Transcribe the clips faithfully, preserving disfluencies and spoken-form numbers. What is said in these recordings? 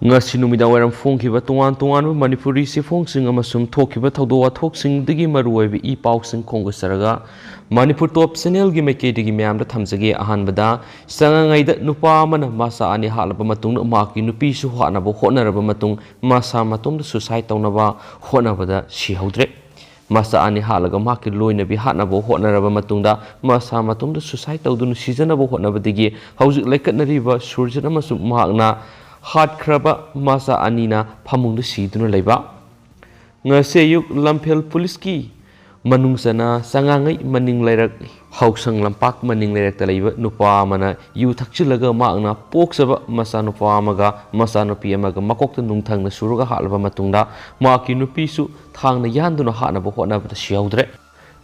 ꯉꯁꯤ ꯅꯨꯃꯤꯗꯥꯡ ꯋꯥꯏꯔꯝ ꯐꯣꯡꯈꯤꯕ ꯇꯣꯉꯥꯟ ꯇꯣꯉꯥꯟꯕ ꯃꯅꯤꯄꯨꯔꯤ ꯆꯦꯐꯣꯡꯁꯤꯡ ꯑꯃꯁꯨꯡ ꯊꯣꯛꯈꯤꯕ ꯊꯧꯗꯣꯛ ꯋꯥꯊꯣꯛꯁꯤꯡꯗꯒꯤ ꯃꯔꯨꯑꯣꯏꯕ ꯏ ꯄꯥꯎꯁꯤꯡ ꯈꯣꯝꯒꯠꯆꯔꯒ, ꯃꯅꯤꯄꯨꯔ ꯇꯣꯞ ꯆꯦꯅꯦꯜꯒꯤ ꯃꯥꯏꯀꯩꯗꯒꯤ ꯃꯌꯥꯝꯗ ꯊꯝꯖꯒꯦ꯫ ꯑꯍꯥꯟꯕꯗ, ꯆꯉꯥꯡꯉꯩꯗ ꯅꯨꯄꯥ ꯑꯃꯅ ꯃꯆꯥ ꯑꯅꯤ ꯍꯥꯠꯂꯕ ꯃꯇꯨꯡꯗ ꯃꯍꯥꯛꯀꯤ ꯅꯨꯄꯤꯁꯨ ꯍꯥꯠꯅꯕ ꯍꯣꯠꯅꯔꯕ ꯃꯇꯨꯡ, ꯃꯁꯥ ꯃꯇꯣꯝꯇ suicide ꯇꯧꯅꯕ ꯍꯣꯠꯅꯕꯗ ꯁꯤꯍꯧꯗ꯭ꯔꯦ꯫ ꯃꯆꯥ ꯑꯅꯤ ꯍꯥꯠꯂꯒ ꯃꯍꯥꯛꯀꯤ ꯂꯣꯏꯅꯕꯤ ꯍꯥꯠꯅꯕ ꯍꯣꯠꯅꯔꯕ ꯃꯇꯨꯡꯗ, ꯃꯁꯥ ꯃꯇꯣꯝꯇ suicide ꯇꯧꯗꯨꯅ ꯁꯤꯖꯅꯕ ꯍꯣꯠꯅꯕꯗꯒꯤ ꯍꯧꯖꯤꯛ ꯂꯩꯈꯠꯅꯔꯤꯕ ꯁꯨꯔꯖꯤꯠ ꯑꯃꯁꯨꯡ ꯃꯍꯥꯛꯅ ꯍꯥꯠꯈ꯭ꯔꯕ ꯃꯆꯥ ꯑꯅꯤꯅ ꯐꯃꯨꯡꯗ ꯁꯤꯗꯨꯅ ꯂꯩꯕ꯫ ꯉꯁꯤ ꯑꯌꯨꯛ ꯂꯝꯐꯦꯜ ꯄꯨꯂꯤꯁꯀꯤ ꯃꯅꯨꯡ ꯆꯟꯅ ꯆꯉꯥꯡꯉꯩ ꯃꯅꯤꯡ ꯂꯩꯔꯛ ꯍꯥꯎꯁꯪ ꯂꯝꯄꯥꯛ ꯃꯅꯤꯡ ꯂꯩꯔꯛꯇ ꯂꯩꯕ ꯅꯨꯄꯥ ꯑꯃꯅ ꯌꯨ ꯊꯛꯆꯤꯜꯂꯒ ꯃꯍꯥꯛꯅ ꯄꯣꯛꯆꯕ ꯃꯆꯥꯅꯨꯄꯥ ꯑꯃꯒ ꯃꯆꯥꯅꯨꯄꯤ ꯑꯃꯒ ꯃꯀꯣꯛꯇ ꯅꯨꯡꯊꯪꯅ ꯁꯨꯔꯒ ꯍꯥꯠꯂꯕ ꯃꯇꯨꯡꯗ, ꯃꯍꯥꯛꯀꯤ ꯅꯨꯄꯤꯁꯨ ꯊꯥꯡꯅ ꯌꯥꯟꯗꯨꯅ ꯍꯥꯠꯅꯕ ꯍꯣꯠꯅꯕꯗ ꯁꯤꯍꯧꯗ꯭ꯔꯦ꯫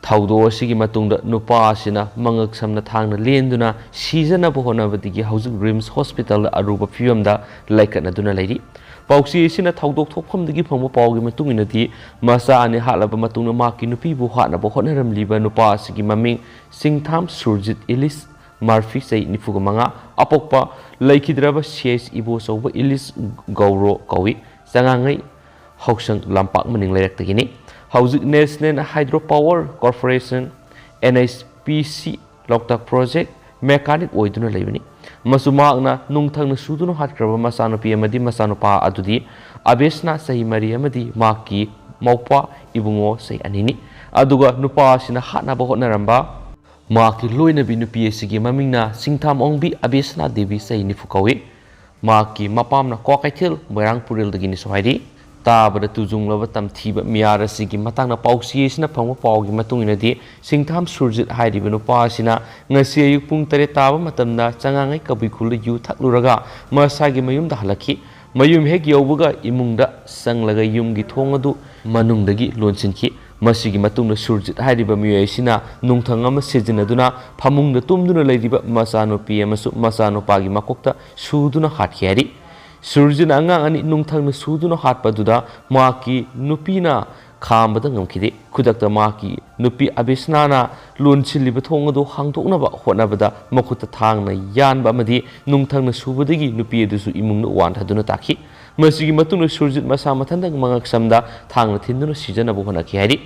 ꯊꯧꯗꯣꯛ ꯑꯁꯤꯒꯤ ꯃꯇꯨꯡꯗ ꯅꯨꯄꯥ ꯑꯁꯤꯅ ꯃꯉꯛ ꯁꯝꯅ ꯊꯥꯡꯅ ꯂꯦꯟꯗꯨꯅ ꯁꯤꯖꯅꯕ ꯍꯣꯠꯅꯕꯗꯒꯤ ꯍꯧꯖꯤꯛ ꯔꯤꯝꯁ ꯍꯣꯁꯄꯤꯇꯥꯜꯗ ꯑꯔꯨꯕ ꯐꯤꯕꯝꯗ ꯂꯩꯈꯠꯅꯗꯨꯅ ꯂꯩꯔꯤ꯫ ꯄꯥꯎꯆꯦ ꯑꯁꯤꯅ ꯊꯧꯗꯣꯛ ꯊꯣꯛꯐꯝꯗꯒꯤ ꯐꯪꯕ ꯄꯥꯎꯒꯤ ꯃꯇꯨꯡ ꯏꯟꯅꯗꯤ, ꯃꯆꯥ ꯑꯅꯤ ꯍꯥꯠꯂꯕ ꯃꯇꯨꯡꯗ ꯃꯍꯥꯛꯀꯤ ꯅꯨꯄꯤꯕꯨ ꯍꯥꯠꯅꯕ ꯍꯣꯠꯅꯔꯝꯂꯤꯕ ꯅꯨꯄꯥ ꯑꯁꯤꯒꯤ ꯃꯃꯤꯡ ꯁꯤꯡꯊꯥꯝ ꯁꯨꯔꯖꯤꯠ ꯏꯂꯤꯁ ꯃꯥꯔꯐꯤ, ꯆꯍꯤ ꯅꯤꯐꯨꯒ ꯃꯉꯥ, ꯑꯄꯣꯛꯄ ꯂꯩꯈꯤꯗ꯭ꯔꯕ ꯁꯤ ꯑꯩꯆ ꯏꯕꯣꯆꯧꯕ ꯏꯂꯤꯁ ꯒꯧꯔꯣ ꯀꯧꯏ꯫ ꯆꯉꯥꯡꯉꯩ ꯍꯥꯎꯁꯪ ꯂꯝꯄꯥꯛ ꯃꯅꯤꯡ ꯂꯩꯔꯛꯇꯒꯤꯅꯤ꯫ ꯍꯧꯖꯤꯛ National Hydro Power Corporation, N H P C, ꯂꯣꯛꯇꯥꯛ ꯄ꯭ꯔꯣꯖꯦꯛ ꯃꯦꯀꯥꯅꯤꯛ ꯑꯣꯏꯗꯨꯅ ꯂꯩꯕꯅꯤ꯫ ꯃꯁꯨ ꯃꯍꯥꯛꯅ ꯅꯨꯡꯊꯪꯅ ꯁꯨꯗꯨꯅ ꯍꯥꯠꯈ꯭ꯔꯕ ꯃꯆꯥꯅꯨꯄꯤ ꯑꯃꯗꯤ ꯃꯆꯥꯅꯨꯄꯥ ꯑꯗꯨꯗꯤ ꯑꯕꯦꯁꯅꯥ, ꯆꯍꯤ ꯃꯔꯤ, ꯑꯃꯗꯤ ꯃꯍꯥꯛꯀꯤ ꯃꯧꯄ꯭ꯋꯥ ꯏꯕꯨꯡꯉꯣ, ꯆꯍꯤ ꯑꯅꯤꯅꯤ꯫ ꯑꯗꯨꯒ ꯅꯨꯄꯥ ꯑꯁꯤꯅ ꯍꯥꯠꯅꯕ ꯍꯣꯠꯅꯔꯝꯕ ꯃꯍꯥꯛꯀꯤ ꯂꯣꯏꯅꯕꯤ ꯅꯨꯄꯤ ꯑꯁꯤꯒꯤ ꯃꯃꯤꯡꯅ ꯁꯤꯡꯊꯥꯝ ꯑꯣꯡꯕꯤ ꯑꯕꯦꯁꯅꯥ ꯗꯦꯕꯤ, ꯆꯍꯤ ꯅꯤꯐꯨ ꯀꯧꯏ꯫ ꯃꯍꯥꯛꯀꯤ ꯃꯄꯥꯝꯅ ꯀ꯭ꯋꯥꯀꯩꯊꯦꯜ, ꯃꯣꯏꯔꯥꯡ ꯄꯨꯔꯦꯜꯗꯒꯤꯅꯤꯁꯨ ꯍꯥꯏꯔꯤ꯫ ꯇꯥꯕꯗ ꯇꯨꯖꯨꯡꯂꯕ ꯇꯝꯊꯤꯕ ꯃꯤꯍꯥꯠ ꯑꯁꯤꯒꯤ ꯃꯇꯥꯡꯗ ꯄꯥꯎꯆꯦ ꯑꯁꯤꯅ ꯐꯪꯕ ꯄꯥꯎꯒꯤ ꯃꯇꯨꯡ ꯏꯟꯅꯗꯤ, ꯁꯤꯡꯊꯥꯝ ꯁꯨꯔꯖꯤꯠ ꯍꯥꯏꯔꯤꯕ ꯅꯨꯄꯥ ꯑꯁꯤꯅ ꯉꯁꯤ ꯑꯌꯨꯛ ꯄꯨꯡ ꯇꯔꯦꯠ ꯇꯥꯕ ꯃꯇꯝꯗ ꯆꯉꯥꯡꯉꯩ ꯀꯕꯨꯏ ꯈꯨꯜꯗ ꯌꯨ ꯊꯛꯂꯨꯔꯒ ꯃꯁꯥꯒꯤ ꯃꯌꯨꯝꯗ ꯍꯜꯂꯛꯈꯤ꯫ ꯃꯌꯨꯝ ꯍꯦꯛ ꯌꯧꯕꯒ ꯏꯃꯨꯡꯗ ꯆꯪꯂꯒ ꯌꯨꯝꯒꯤ ꯊꯣꯡ ꯑꯗꯨ ꯃꯅꯨꯡꯗꯒꯤ ꯂꯣꯟꯁꯤꯟꯈꯤ꯫ ꯃꯁꯤꯒꯤ ꯃꯇꯨꯡꯗ ꯁꯨꯔꯖꯤꯠ ꯍꯥꯏꯔꯤꯕ ꯃꯤꯑꯣꯏ ꯑꯁꯤꯅ ꯅꯨꯡꯊꯪ ꯑꯃ ꯁꯤꯖꯤꯟꯅꯗꯨꯅ ꯐꯃꯨꯡꯗ ꯇꯨꯝꯗꯨꯅ ꯂꯩꯔꯤꯕ ꯃꯆꯥꯅꯨꯄꯤ ꯑꯃꯁꯨꯡ ꯃꯆꯥꯅꯨꯄꯥꯒꯤ ꯃꯀꯣꯛꯇ ꯁꯨꯗꯨꯅ ꯍꯥꯠꯈꯤ ꯍꯥꯏꯔꯤ꯫ ꯁꯨꯔꯖꯤꯠꯅ ꯑꯉꯥꯡ ꯑꯅꯤ ꯅꯨꯡꯊꯪꯅ ꯁꯨꯗꯨꯅ ꯍꯥꯠꯄ ꯑꯗꯨꯗ ꯃꯍꯥꯛꯀꯤ ꯅꯨꯄꯤꯅ ꯈꯥꯝꯕꯗ ꯉꯝꯈꯤꯗꯦ꯫ ꯈꯨꯗꯛꯇ ꯃꯍꯥꯛꯀꯤ ꯅꯨꯄꯤ ꯑꯕꯤꯁꯅꯥꯅ ꯂꯣꯟꯁꯤꯜꯂꯤꯕ ꯊꯣꯡ ꯑꯗꯨ ꯍꯥꯡꯗꯣꯛꯅꯕ ꯍꯣꯠꯅꯕꯗ ꯃꯈꯨꯠꯇ ꯊꯥꯡꯅ ꯌꯥꯟꯕ ꯑꯃꯗꯤ ꯅꯨꯡꯊꯪꯅ ꯁꯨꯕꯗꯒꯤ ꯅꯨꯄꯤ ꯑꯗꯨꯁꯨ ꯏꯃꯨꯡꯗ ꯋꯥꯟꯊꯗꯨꯅ ꯇꯥꯈꯤ꯫ ꯃꯁꯤꯒꯤ ꯃꯇꯨꯡꯗ ꯁꯨꯔꯖꯤꯠ ꯃꯁꯥ ꯃꯊꯟꯇ ꯃꯉꯛꯁꯝꯗ ꯊꯥꯡꯅ ꯊꯤꯟꯗꯨꯅ ꯁꯤꯖꯅꯕ ꯍꯣꯠꯅꯈꯤ ꯍꯥꯏꯔꯤ꯫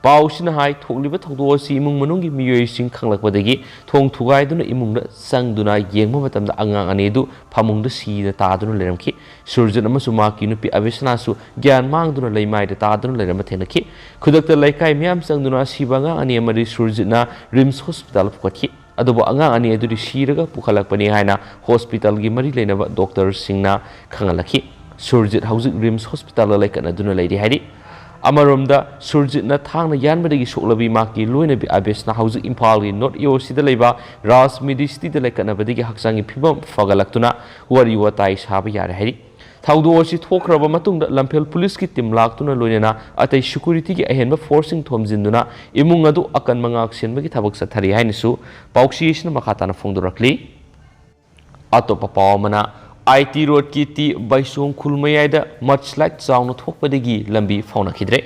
ꯄꯥꯎꯁꯤꯅ ꯍꯥꯏ, ꯊꯣꯛꯂꯤꯕ ꯊꯧꯗꯣꯛ ꯑꯁꯤ ꯏꯃꯨꯡ ꯃꯅꯨꯡꯒꯤ ꯃꯤꯑꯣꯏꯁꯤꯡ ꯈꯪꯂꯛꯄꯗꯒꯤ ꯊꯣꯡ ꯊꯨꯒꯥꯏꯗꯨꯅ ꯏꯃꯨꯡꯗ ꯆꯪꯗꯨꯅ ꯌꯦꯡꯕ ꯃꯇꯝꯗ ꯑꯉꯥꯡ ꯑꯅꯤ ꯑꯗꯨ ꯐꯃꯨꯡꯗ ꯁꯤꯅ ꯇꯥꯗꯨꯅ ꯂꯩꯔꯝꯈꯤ꯫ ꯁꯨꯔꯖꯤꯠ ꯑꯃꯁꯨꯡ ꯃꯍꯥꯛꯀꯤ ꯅꯨꯄꯤ ꯑꯕꯤꯁꯅꯥꯁꯨ ꯒ꯭ꯌꯥꯟ ꯃꯥꯡꯗꯨꯅ ꯂꯩꯃꯥꯏꯗ ꯇꯥꯗꯨꯅ ꯂꯩꯔꯝꯕ ꯊꯦꯡꯅꯈꯤ꯫ ꯈꯨꯗꯛꯇ ꯂꯩꯀꯥꯏ ꯃꯤꯌꯥꯝ ꯆꯪꯗꯨꯅ ꯑꯁꯤꯕ ꯑꯉꯥꯡ ꯑꯅꯤ ꯑꯃꯗꯤ ꯁꯨꯔꯖꯤꯠꯅ ꯔꯤꯝꯁ ꯍꯣꯁꯄꯤꯇꯥꯜ ꯄꯨꯈꯠꯈꯤ꯫ ꯑꯗꯨꯕꯨ ꯑꯉꯥꯡ ꯑꯅꯤ ꯑꯗꯨꯗꯤ ꯁꯤꯔꯒ ꯄꯨꯈꯠꯂꯛꯄꯅꯤ ꯍꯥꯏꯅ ꯍꯣꯁꯄꯤꯇꯥꯜꯒꯤ ꯃꯔꯤ ꯂꯩꯅꯕ ꯗꯣꯛꯇꯔꯁꯤꯡꯅ ꯈꯪꯍꯜꯂꯛꯈꯤ꯫ ꯁꯨꯔꯖꯤꯠ ꯍꯧꯖꯤꯛ ꯔꯤꯝꯁ ꯍꯣꯁꯄꯤꯇꯥꯜꯗ ꯂꯩꯈꯠꯅꯗꯨꯅ ꯂꯩꯔꯤ ꯍꯥꯏꯔꯤ꯫ ꯑꯃꯔꯣꯝꯗ, ꯁꯨꯔꯖꯤꯠꯅ ꯊꯥꯡꯅ ꯌꯥꯟꯕꯗꯒꯤ ꯁꯣꯛꯂꯕꯤ ꯃꯍꯥꯛꯀꯤ ꯂꯣꯏꯅꯕꯤ ꯑꯕꯤꯁꯅꯥ ꯍꯧꯖꯤꯛ ꯏꯝꯐꯥꯜꯒꯤ ꯅꯣꯔꯠ ꯏꯌꯣꯁꯤꯗ ꯂꯩꯕ ꯔꯥꯖ ꯃꯤꯗꯤꯁꯤꯇꯤꯗ ꯂꯩꯈꯠꯅꯕꯗꯒꯤ ꯍꯛꯆꯥꯡꯒꯤ ꯐꯤꯕꯝ ꯐꯒꯠꯂꯛꯇꯨꯅ ꯋꯥꯔꯤ ꯋꯥꯇꯥꯏ ꯁꯥꯕ ꯌꯥꯔꯦ ꯍꯥꯏꯔꯤ꯫ ꯊꯧꯗꯣꯛ ꯑꯁꯤ ꯊꯣꯛꯈ꯭ꯔꯕ ꯃꯇꯨꯡꯗ ꯂꯝꯐꯦꯜ ꯄꯨꯂꯤꯁꯀꯤ ꯇꯤꯝ ꯂꯥꯛꯇꯨꯅ ꯂꯣꯏꯅꯅ ꯑꯇꯩ ꯁꯦꯀ꯭ꯌꯨꯔꯤꯇꯤꯒꯤ ꯑꯍꯦꯟꯕ ꯐꯣꯔꯁꯁꯤꯡ ꯊꯣꯝꯖꯤꯟꯗꯨꯅ ꯏꯃꯨꯡ ꯑꯗꯨ ꯑꯀꯟꯕ ꯉꯥꯛ ꯁꯦꯟꯕꯒꯤ ꯊꯕꯛ ꯆꯠꯊꯔꯤ ꯍꯥꯏꯅꯁꯨ ꯄꯥꯎꯆꯦ ꯑꯁꯤꯅ ꯃꯈꯥ ꯇꯥꯅ ꯐꯣꯡꯗꯣꯔꯛꯂꯤ꯫ ꯑꯇꯣꯞꯄ ꯄꯥꯎ ꯑꯃꯅ, ꯑꯥꯏ ꯇꯤ ꯔꯣꯗꯀꯤ ꯇꯤ ꯕꯩꯁꯣꯡ ꯈꯨꯜ ꯃꯌꯥꯏꯗ ꯃꯗꯁ꯭ꯂꯥꯏꯗ ꯆꯥꯎꯅ ꯊꯣꯛꯄꯗꯒꯤ ꯂꯝꯕꯤ ꯐꯥꯎꯅꯈꯤꯗ꯭ꯔꯦ꯫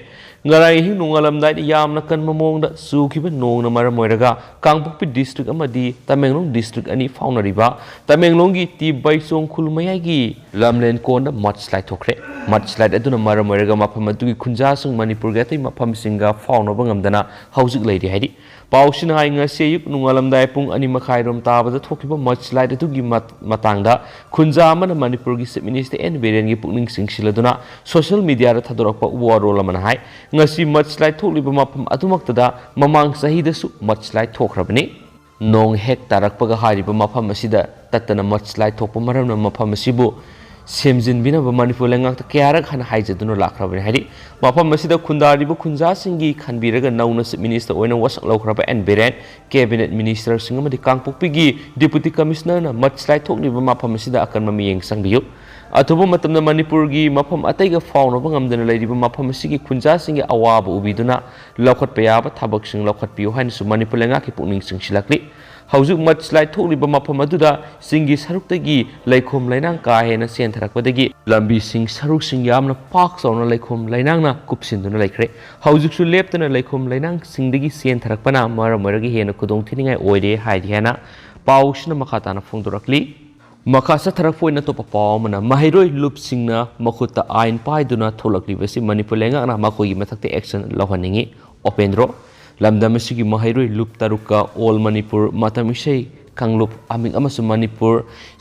ꯉꯔꯥꯡ ꯑꯍꯤꯡ ꯅꯣꯡꯉꯥꯜꯂꯝꯗꯥꯏꯗ ꯌꯥꯝꯅ ꯀꯟꯕ ꯃꯑꯣꯡꯗ ꯆꯨꯈꯤꯕ ꯅꯣꯡꯅ ꯃꯔꯝ ꯑꯣꯏꯔꯒ ꯀꯥꯡꯄꯣꯛꯄꯤ ꯗꯤꯁꯇ꯭ꯔꯤꯛ ꯑꯃꯗꯤ ꯇꯃꯦꯡꯂꯣꯡ ꯗꯤꯁꯇ꯭ꯔꯤꯛ ꯑꯅꯤ ꯐꯥꯎꯅꯔꯤꯕ ꯇꯃꯦꯡꯂꯣꯡꯒꯤ ꯇꯤ ꯕꯩꯁꯣꯡ ꯈꯨꯜ ꯃꯌꯥꯏꯒꯤ ꯂꯝꯂꯦꯟ ꯀꯣꯟꯗ ꯃꯗꯁ꯭ꯂꯥꯏꯗ ꯊꯣꯛꯈ꯭ꯔꯦ꯫ ꯃꯗꯁ꯭ꯂꯥꯏꯗ ꯑꯗꯨꯅ ꯃꯔꯝ ꯑꯣꯏꯔꯒ ꯃꯐꯝ ꯑꯗꯨꯒꯤ ꯈꯨꯟꯖꯥꯁꯤꯡ ꯃꯅꯤꯄꯨꯔꯒꯤ ꯑꯇꯩ ꯃꯐꯝꯁꯤꯡꯒ ꯐꯥꯎꯅꯕ ꯉꯝꯗꯅ ꯍꯧꯖꯤꯛ ꯂꯩꯔꯤ ꯍꯥꯏꯔꯤ꯫ ꯄꯥꯎꯁꯤꯅ ꯍꯥꯏ, ꯉꯁꯤ ꯑꯌꯨꯛ ꯅꯣꯡꯉꯥꯜꯂꯝꯗꯥꯏ ꯄꯨꯡ ꯑꯅꯤ ꯃꯈꯥꯏꯔꯣꯝ ꯇꯥꯕꯗ ꯊꯣꯛꯈꯤꯕ ꯃꯗꯁ꯭ꯂꯥꯏꯗ ꯑꯗꯨꯒꯤ ꯃꯠ-, ꯃꯇꯥꯡꯗ ꯈꯨꯟꯖꯥ ꯑꯃꯅ ꯃꯅꯤꯄꯨꯔꯒꯤ ꯆꯤꯐ ꯃꯤꯅꯤꯁꯇꯔ ꯑꯦꯟ ꯕꯤꯔꯦꯟꯒꯤ ꯄꯨꯛꯅꯤꯡ ꯆꯤꯡꯁꯤꯜꯂꯗꯨꯅ ꯁꯣꯁꯤꯌꯦꯜ ꯃꯤꯗꯤꯌꯥꯗ ꯊꯥꯗꯣꯔꯛꯄ ꯋꯥꯔꯣꯜ ꯑꯃꯅ ꯍꯥꯏ, ꯉꯁꯤ ꯃꯗꯁ꯭ꯂꯥꯏꯗ ꯊꯣꯛꯂꯤꯕ ꯃꯐꯝ ꯑꯗꯨꯃꯛꯇꯗ ꯃꯃꯥꯡ ꯆꯍꯤꯗꯁꯨ ꯃꯗꯁ꯭ꯂꯥꯏꯗ ꯊꯣꯛꯈ꯭ꯔꯕꯅꯤ꯫ ꯅꯣꯡ ꯍꯦꯛ ꯇꯥꯔꯛꯄꯒ ꯍꯥꯏꯔꯤꯕ ꯃꯐꯝ ꯑꯁꯤꯗ ꯇꯠꯇꯅ ꯃꯗꯁ꯭ꯂꯥꯏꯗ ꯊꯣꯛꯄ ꯃꯔꯝꯅ ꯃꯐꯝ ꯑꯁꯤꯕꯨ ꯁꯦꯝꯖꯤꯟꯕꯤꯅꯕ ꯃꯅꯤꯄꯨꯔ ꯂꯩꯉꯥꯛꯇ ꯀꯌꯥꯔꯛ ꯍꯥꯟꯅ ꯍꯥꯏꯖꯗꯨꯅ ꯂꯥꯛꯈ꯭ꯔꯕꯅꯤ ꯍꯥꯏꯔꯤ꯫ ꯃꯐꯝ ꯑꯁꯤꯗ ꯈꯨꯟꯗꯥꯔꯤꯕ ꯈꯨꯟꯖꯥꯁꯤꯡꯒꯤ ꯈꯟꯕꯤꯔꯒ ꯅꯧꯅ ꯆꯤꯐ ꯃꯤꯅꯤꯁꯇꯔ ꯑꯣꯏꯅ ꯋꯥꯁꯛ ꯂꯧꯈ꯭ꯔꯕ ꯑꯦꯟ ꯕꯤꯔꯦꯟ, ꯀꯦꯕꯤꯅꯦꯠ ꯃꯤꯅꯤꯁꯇꯔꯁꯤꯡ ꯑꯃꯗꯤ ꯀꯥꯡꯄꯣꯛꯄꯤꯒꯤ ꯗꯤꯄꯨꯇꯤ ꯀꯃꯤꯁꯅꯔꯅ ꯃꯗꯁ꯭ꯂꯥꯏꯗ ꯊꯣꯛꯂꯤꯕ ꯃꯐꯝ ꯑꯁꯤꯗ ꯑꯀꯟꯕ ꯃꯤꯠꯌꯦꯡ ꯆꯪꯕꯤꯌꯨ꯫ ꯑꯊꯨꯕ ꯃꯇꯝꯗ ꯃꯅꯤꯄꯨꯔꯒꯤ ꯃꯐꯝ ꯑꯇꯩꯒ ꯐꯥꯎꯅꯕ ꯉꯝꯗꯅ ꯂꯩꯔꯤꯕ ꯃꯐꯝ ꯑꯁꯤꯒꯤ ꯈꯨꯟꯖꯥꯁꯤꯡꯒꯤ ꯑꯋꯥꯕ ꯎꯕꯤꯗꯨꯅ ꯂꯧꯈꯠꯄ ꯌꯥꯕ ꯊꯕꯛꯁꯤꯡ ꯂꯧꯈꯠꯄꯤꯌꯨ ꯍꯥꯏꯅꯁꯨ ꯃꯅꯤꯄꯨꯔ ꯂꯩꯉꯥꯛꯀꯤ ꯄꯨꯛꯅꯤꯡ ꯆꯤꯡꯁꯤꯜꯂꯛꯂꯤ꯫ ꯍꯧꯖꯤꯛ mudslide ꯊꯣꯛꯂꯤꯕ ꯃꯐꯝ ꯑꯗꯨꯗ ꯆꯤꯡꯒꯤ ꯁꯔꯨꯛꯇꯒꯤ ꯂꯩꯈꯣꯝ ꯂꯩꯅꯥꯡ ꯀꯥ ꯍꯦꯟꯅ ꯆꯦꯟꯊꯔꯛꯄꯗꯒꯤ ꯂꯝꯕꯤꯁꯤꯡ ꯁꯔꯨꯛꯁꯤꯡ ꯌꯥꯝꯅ ꯄꯥꯛ ꯆꯥꯎꯅ ꯂꯩꯈꯣꯝ ꯂꯩꯅꯥꯡꯅ ꯀꯨꯞꯁꯤꯟꯗꯨꯅ ꯂꯩꯈ꯭ꯔꯦ꯫ ꯍꯧꯖꯤꯛꯁꯨ ꯂꯦꯞꯇꯅ ꯂꯩꯈꯣꯝ ꯂꯩꯅꯥꯡꯁꯤꯡꯗꯒꯤ ꯆꯦꯟꯊꯔꯛꯄꯅ ꯃꯔꯝ ꯑꯣꯏꯔꯒ ꯍꯦꯟꯅ ꯈꯨꯗꯣꯡ ꯊꯤꯅꯤꯡꯉꯥꯏ ꯑꯣꯏꯔꯦ ꯍꯥꯏꯔꯤ ꯍꯥꯏꯅ ꯄꯥꯎꯁꯤꯅ ꯃꯈꯥ ꯇꯥꯅ ꯐꯣꯡꯗꯣꯔꯛꯂꯤ꯫ ꯃꯈꯥ ꯆꯠꯊꯔꯛꯄ ꯑꯣꯏꯅ ꯑꯇꯣꯞꯄ ꯄꯥꯎ ꯑꯃꯅ, ꯃꯍꯩꯔꯣꯏ ꯂꯨꯞꯁꯤꯡꯅ ꯃꯈꯨꯠꯇ ꯑꯥꯏꯟ ꯄꯥꯏꯗꯨꯅ ꯊꯣꯛꯂꯛꯂꯤꯕꯁꯤ ꯃꯅꯤꯄꯨꯔ ꯂꯩꯉꯥꯛꯅ ꯃꯈꯣꯏꯒꯤ ꯃꯊꯛꯇ action ꯂꯧꯍꯟꯅꯤꯡꯏ꯫ ꯎꯄꯦꯟꯗ꯭ꯔꯣ꯫ ꯂꯝꯗꯝ ꯑꯁꯤꯒꯤ ꯃꯍꯩꯔꯣꯏ ꯂꯨꯞ ꯇꯔꯨꯛꯀ All Manipur ꯃꯇꯝ ꯏꯁꯩ ꯀꯥꯡꯂꯨꯞ ꯑꯃꯤꯡ ꯑꯃꯁꯨꯡ Manipur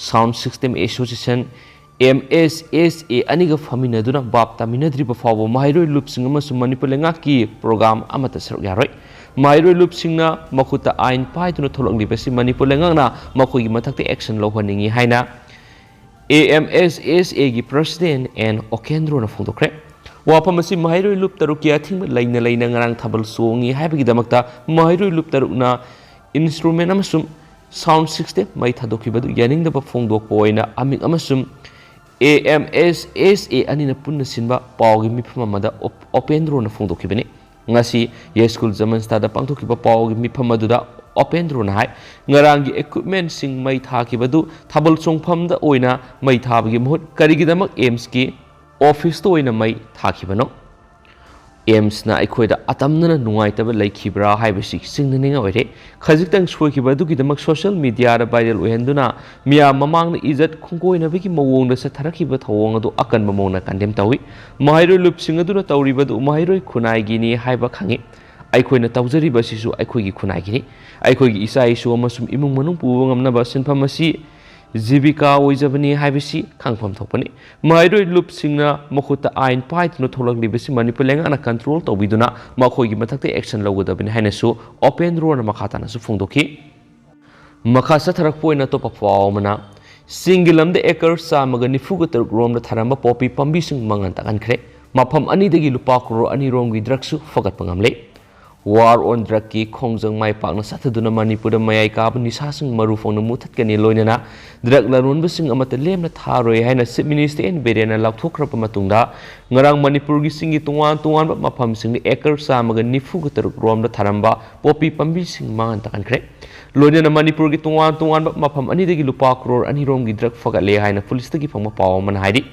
Sound System Association, M S S A, ꯑꯅꯤꯒ ꯐꯝꯃꯤꯟꯅꯗꯨꯅ ꯚꯥꯞ ꯇꯥꯃꯤꯟꯅꯗ꯭ꯔꯤꯕ ꯐꯥꯎꯕ ꯃꯍꯩꯔꯣꯏ ꯂꯨꯞꯁꯤꯡ ꯑꯃꯁꯨꯡ ꯃꯅꯤꯄꯨꯔ ꯂꯩꯉꯥꯛꯀꯤ program ꯑꯃꯠꯇ ꯁꯔꯨꯛ ꯌꯥꯔꯣꯏ꯫ ꯃꯍꯩꯔꯣꯏ ꯂꯨꯞꯁꯤꯡꯅ ꯃꯈꯨꯠꯇ ꯑꯥꯏꯟ ꯄꯥꯏꯗꯨꯅ ꯊꯣꯛꯂꯛꯂꯤꯕꯁꯤ ꯃꯅꯤꯄꯨꯔ ꯂꯩꯉꯥꯛꯅ ꯃꯈꯣꯏꯒꯤ ꯃꯊꯛꯇ action ꯂꯧꯍꯟꯅꯤꯡꯏ ꯍꯥꯏꯅ A M S S A ꯒꯤ President N ꯎꯄꯦꯟꯗ꯭ꯔꯣꯅ ꯐꯣꯡꯗꯣꯛꯈ꯭ꯔꯦ꯫ ꯋꯥꯐꯝ ꯑꯁꯤ ꯃꯍꯩꯔꯣꯏ ꯂꯨꯞ ꯇꯔꯨꯛꯀꯤ ꯑꯊꯤꯡꯕ ꯂꯩꯅ ꯂꯩꯅ ꯉꯔꯥꯡ ꯊꯥꯕꯜ ꯆꯣꯡꯉꯤ ꯍꯥꯏꯕꯒꯤꯗꯃꯛꯇ ꯃꯍꯩꯔꯣꯏ ꯂꯨꯞ ꯇꯔꯨꯛꯅ instrument ꯑꯃꯁꯨꯡ sound system ꯃꯩ ꯊꯥꯗꯣꯛꯈꯤꯕꯗꯨ ꯌꯥꯅꯤꯡꯗꯕ ꯐꯣꯡꯗꯣꯛꯄ ꯑꯣꯏꯅ ꯑꯃꯤꯡ ꯑꯃꯁꯨꯡ A M S S A ꯑꯅꯤꯅ ꯄꯨꯟꯅ ꯁꯤꯟꯕ ꯄꯥꯎꯒꯤ ꯃꯤꯐꯝ ꯑꯃꯗ ꯎꯞ-, ꯎꯄꯦꯟꯗ꯭ꯔꯣꯅ ꯐꯣꯡꯗꯣꯛꯈꯤꯕꯅꯤ꯫ ꯉꯁꯤ ꯌꯥꯏꯁ꯭ꯀꯨꯜ ꯖꯃꯟꯁꯇꯥꯗ ꯄꯥꯡꯊꯣꯛꯈꯤꯕ ꯄꯥꯎꯒꯤ ꯃꯤꯐꯝ ꯑꯗꯨꯗ ꯎꯄꯦꯟꯗ꯭ꯔꯣꯅ ꯍꯥꯏ, ꯉꯔꯥꯡꯒꯤ equipmentꯁꯤꯡ ꯃꯩ ꯊꯥꯈꯤꯕꯗꯨ ꯊꯥꯕꯜ ꯆꯣꯡꯐꯝꯗ ꯑꯣꯏꯅ ꯃꯩ ꯊꯥꯕꯒꯤ ꯃꯍꯨꯠ ꯀꯔꯤꯒꯤꯗꯃꯛ AIIMSꯀꯤ officeꯇ ꯑꯣꯏꯅ ꯃꯩ ꯊꯥꯈꯤꯕꯅꯣ? AIIMSꯅ ꯑꯩꯈꯣꯏꯗ ꯑꯇꯝꯅꯅ ꯅꯨꯡꯉꯥꯏꯇꯕ ꯂꯩꯈꯤꯕ꯭ꯔꯥ ꯍꯥꯏꯕꯁꯤ ꯆꯤꯡꯅꯅꯤꯡꯉꯥꯏ ꯑꯣꯏꯔꯦ꯫ ꯈꯖꯤꯛꯇꯪ ꯁꯣꯏꯈꯤꯕ ꯑꯗꯨꯒꯤꯗꯃꯛ social mediaꯗ viral ꯑꯣꯏꯍꯟꯗꯨꯅ ꯃꯤꯌꯥꯝ ꯃꯃꯥꯡꯗ ꯏꯖꯠ ꯈꯣꯡꯒꯣꯏꯅꯕꯒꯤ ꯃꯑꯣꯡꯗ ꯆꯠꯊꯔꯛꯈꯤꯕ ꯊꯧꯑꯣꯡ ꯑꯗꯨ ꯑꯀꯟꯕ ꯃꯑꯣꯡꯗ condemn ꯇꯧꯏ꯫ ꯃꯍꯩꯔꯣꯏ ꯂꯨꯞꯁꯤꯡ ꯑꯗꯨꯅ ꯇꯧꯔꯤꯕ ꯑꯗꯨ ꯃꯍꯩꯔꯣꯏ ꯈꯨꯟꯅꯥꯏꯒꯤꯅꯤ ꯍꯥꯏꯕ ꯈꯪꯏ꯫ ꯑꯩꯈꯣꯏꯅ ꯇꯧꯖꯔꯤꯕ ꯑꯁꯤꯁꯨ ꯑꯩꯈꯣꯏꯒꯤ ꯈꯨꯟꯅꯥꯏꯒꯤꯅꯤ꯫ ꯑꯩꯈꯣꯏꯒꯤ ꯏꯆꯥ ꯏꯁꯨ ꯑꯃꯁꯨꯡ ꯏꯃꯨꯡ ꯃꯅꯨꯡ ꯄꯨꯕ ꯉꯝꯅꯕ ꯁꯤꯟꯐꯝ ꯑꯁꯤ ꯖꯤꯕꯤꯀꯥ ꯑꯣꯏꯖꯕꯅꯤ ꯍꯥꯏꯕꯁꯤ ꯈꯪꯐꯝ ꯊꯣꯛꯄꯅꯤ꯫ ꯃꯍꯩꯔꯣꯏ ꯂꯨꯞꯁꯤꯡꯅ ꯃꯈꯨꯠꯇ ꯑꯥꯏꯟ ꯄꯥꯏꯗꯨꯅ ꯊꯣꯛꯂꯛꯂꯤꯕꯁꯤ ꯃꯅꯤꯄꯨꯔ ꯂꯩꯉꯥꯛꯅ control ꯇꯧꯕꯤꯗꯨꯅ ꯃꯈꯣꯏꯒꯤ ꯃꯊꯛꯇ action ꯂꯧꯒꯗꯕꯅꯤ ꯍꯥꯏꯅꯁꯨ ꯎꯄꯦꯟꯗ꯭ꯔꯣꯅ ꯃꯈꯥ ꯇꯥꯅꯁꯨ ꯐꯣꯡꯗꯣꯛꯈꯤ꯫ ꯃꯈꯥ ꯆꯠꯊꯔꯛꯄ ꯑꯣꯏꯅ ꯑꯇꯣꯞꯄ ꯄꯥꯎ ꯑꯃꯅ, ꯆꯤꯡꯒꯤ ꯂꯝꯗ acre ꯆꯥꯝꯃꯒ ꯅꯤꯐꯨꯒ ꯇꯔꯨꯛ ꯔꯣꯝꯗ ꯊꯥꯔꯝꯕ ꯄꯣꯄꯤ ꯄꯥꯝꯕꯤꯁꯤꯡ ꯃꯥꯡꯍꯟ ꯇꯥꯛꯍꯟꯈ꯭ꯔꯦ꯫ ꯃꯐꯝ ꯑꯅꯤꯗꯒꯤ ꯂꯨꯄꯥ ꯀ꯭ꯔꯣꯔ ꯑꯅꯤ ꯔꯣꯝꯒꯤ drugsꯁꯨ ꯐꯒꯠꯄ ꯉꯝꯂꯦ꯫ War on Drugꯀꯤ ꯈꯣꯡꯖꯪ ꯃꯥꯏ ꯄꯥꯛꯅ ꯆꯠꯊꯗꯨꯅ ꯃꯅꯤꯄꯨꯔꯗ ꯃꯌꯥꯏ ꯀꯥꯕ ꯅꯤꯁꯥꯁꯤꯡ ꯃꯔꯨ ꯐꯪꯅ ꯃꯨꯊꯠꯀꯅꯤ, ꯂꯣꯏꯅꯅ drug ꯂꯂꯣꯟꯕꯁꯤꯡ ꯑꯃꯠꯇ ꯂꯦꯝꯅ ꯊꯥꯔꯣꯏ ꯍꯥꯏꯅ Chief Minister ꯑꯦꯟ ꯕꯤꯔꯦꯟꯅ ꯂꯥꯎꯊꯣꯛꯈ꯭ꯔꯕ ꯃꯇꯨꯡꯗ, ꯉꯔꯥꯡ ꯃꯅꯤꯄꯨꯔꯒꯤ ꯆꯤꯡꯒꯤ ꯇꯣꯉꯥꯟ ꯇꯣꯉꯥꯟꯕ ꯃꯐꯝꯁꯤꯡꯗ acre ꯆꯥꯝꯃꯒ ꯅꯤꯐꯨꯒ ꯇꯔꯨꯛ ꯔꯣꯝꯗ ꯊꯥꯔꯝꯕ ꯄꯣꯄꯤ ꯄꯥꯝꯕꯤꯁꯤꯡ ꯃꯥꯡꯍꯟ ꯇꯥꯛꯍꯟꯈ꯭ꯔꯦ꯫ ꯂꯣꯏꯅꯅ ꯃꯅꯤꯄꯨꯔꯒꯤ ꯇꯣꯉꯥꯟ ꯇꯣꯉꯥꯟꯕ ꯃꯐꯝ ꯑꯅꯤꯗꯒꯤ ꯂꯨꯄꯥ ꯀ꯭ꯔꯣꯔ ꯑꯅꯤ ꯔꯣꯝꯒꯤ drug ꯐꯒꯠꯂꯦ ꯍꯥꯏꯅ ꯄꯨꯂꯤꯁꯇꯒꯤ ꯐꯪꯕ ꯄꯥꯎ ꯑꯃꯅ ꯍꯥꯏꯔꯤ꯫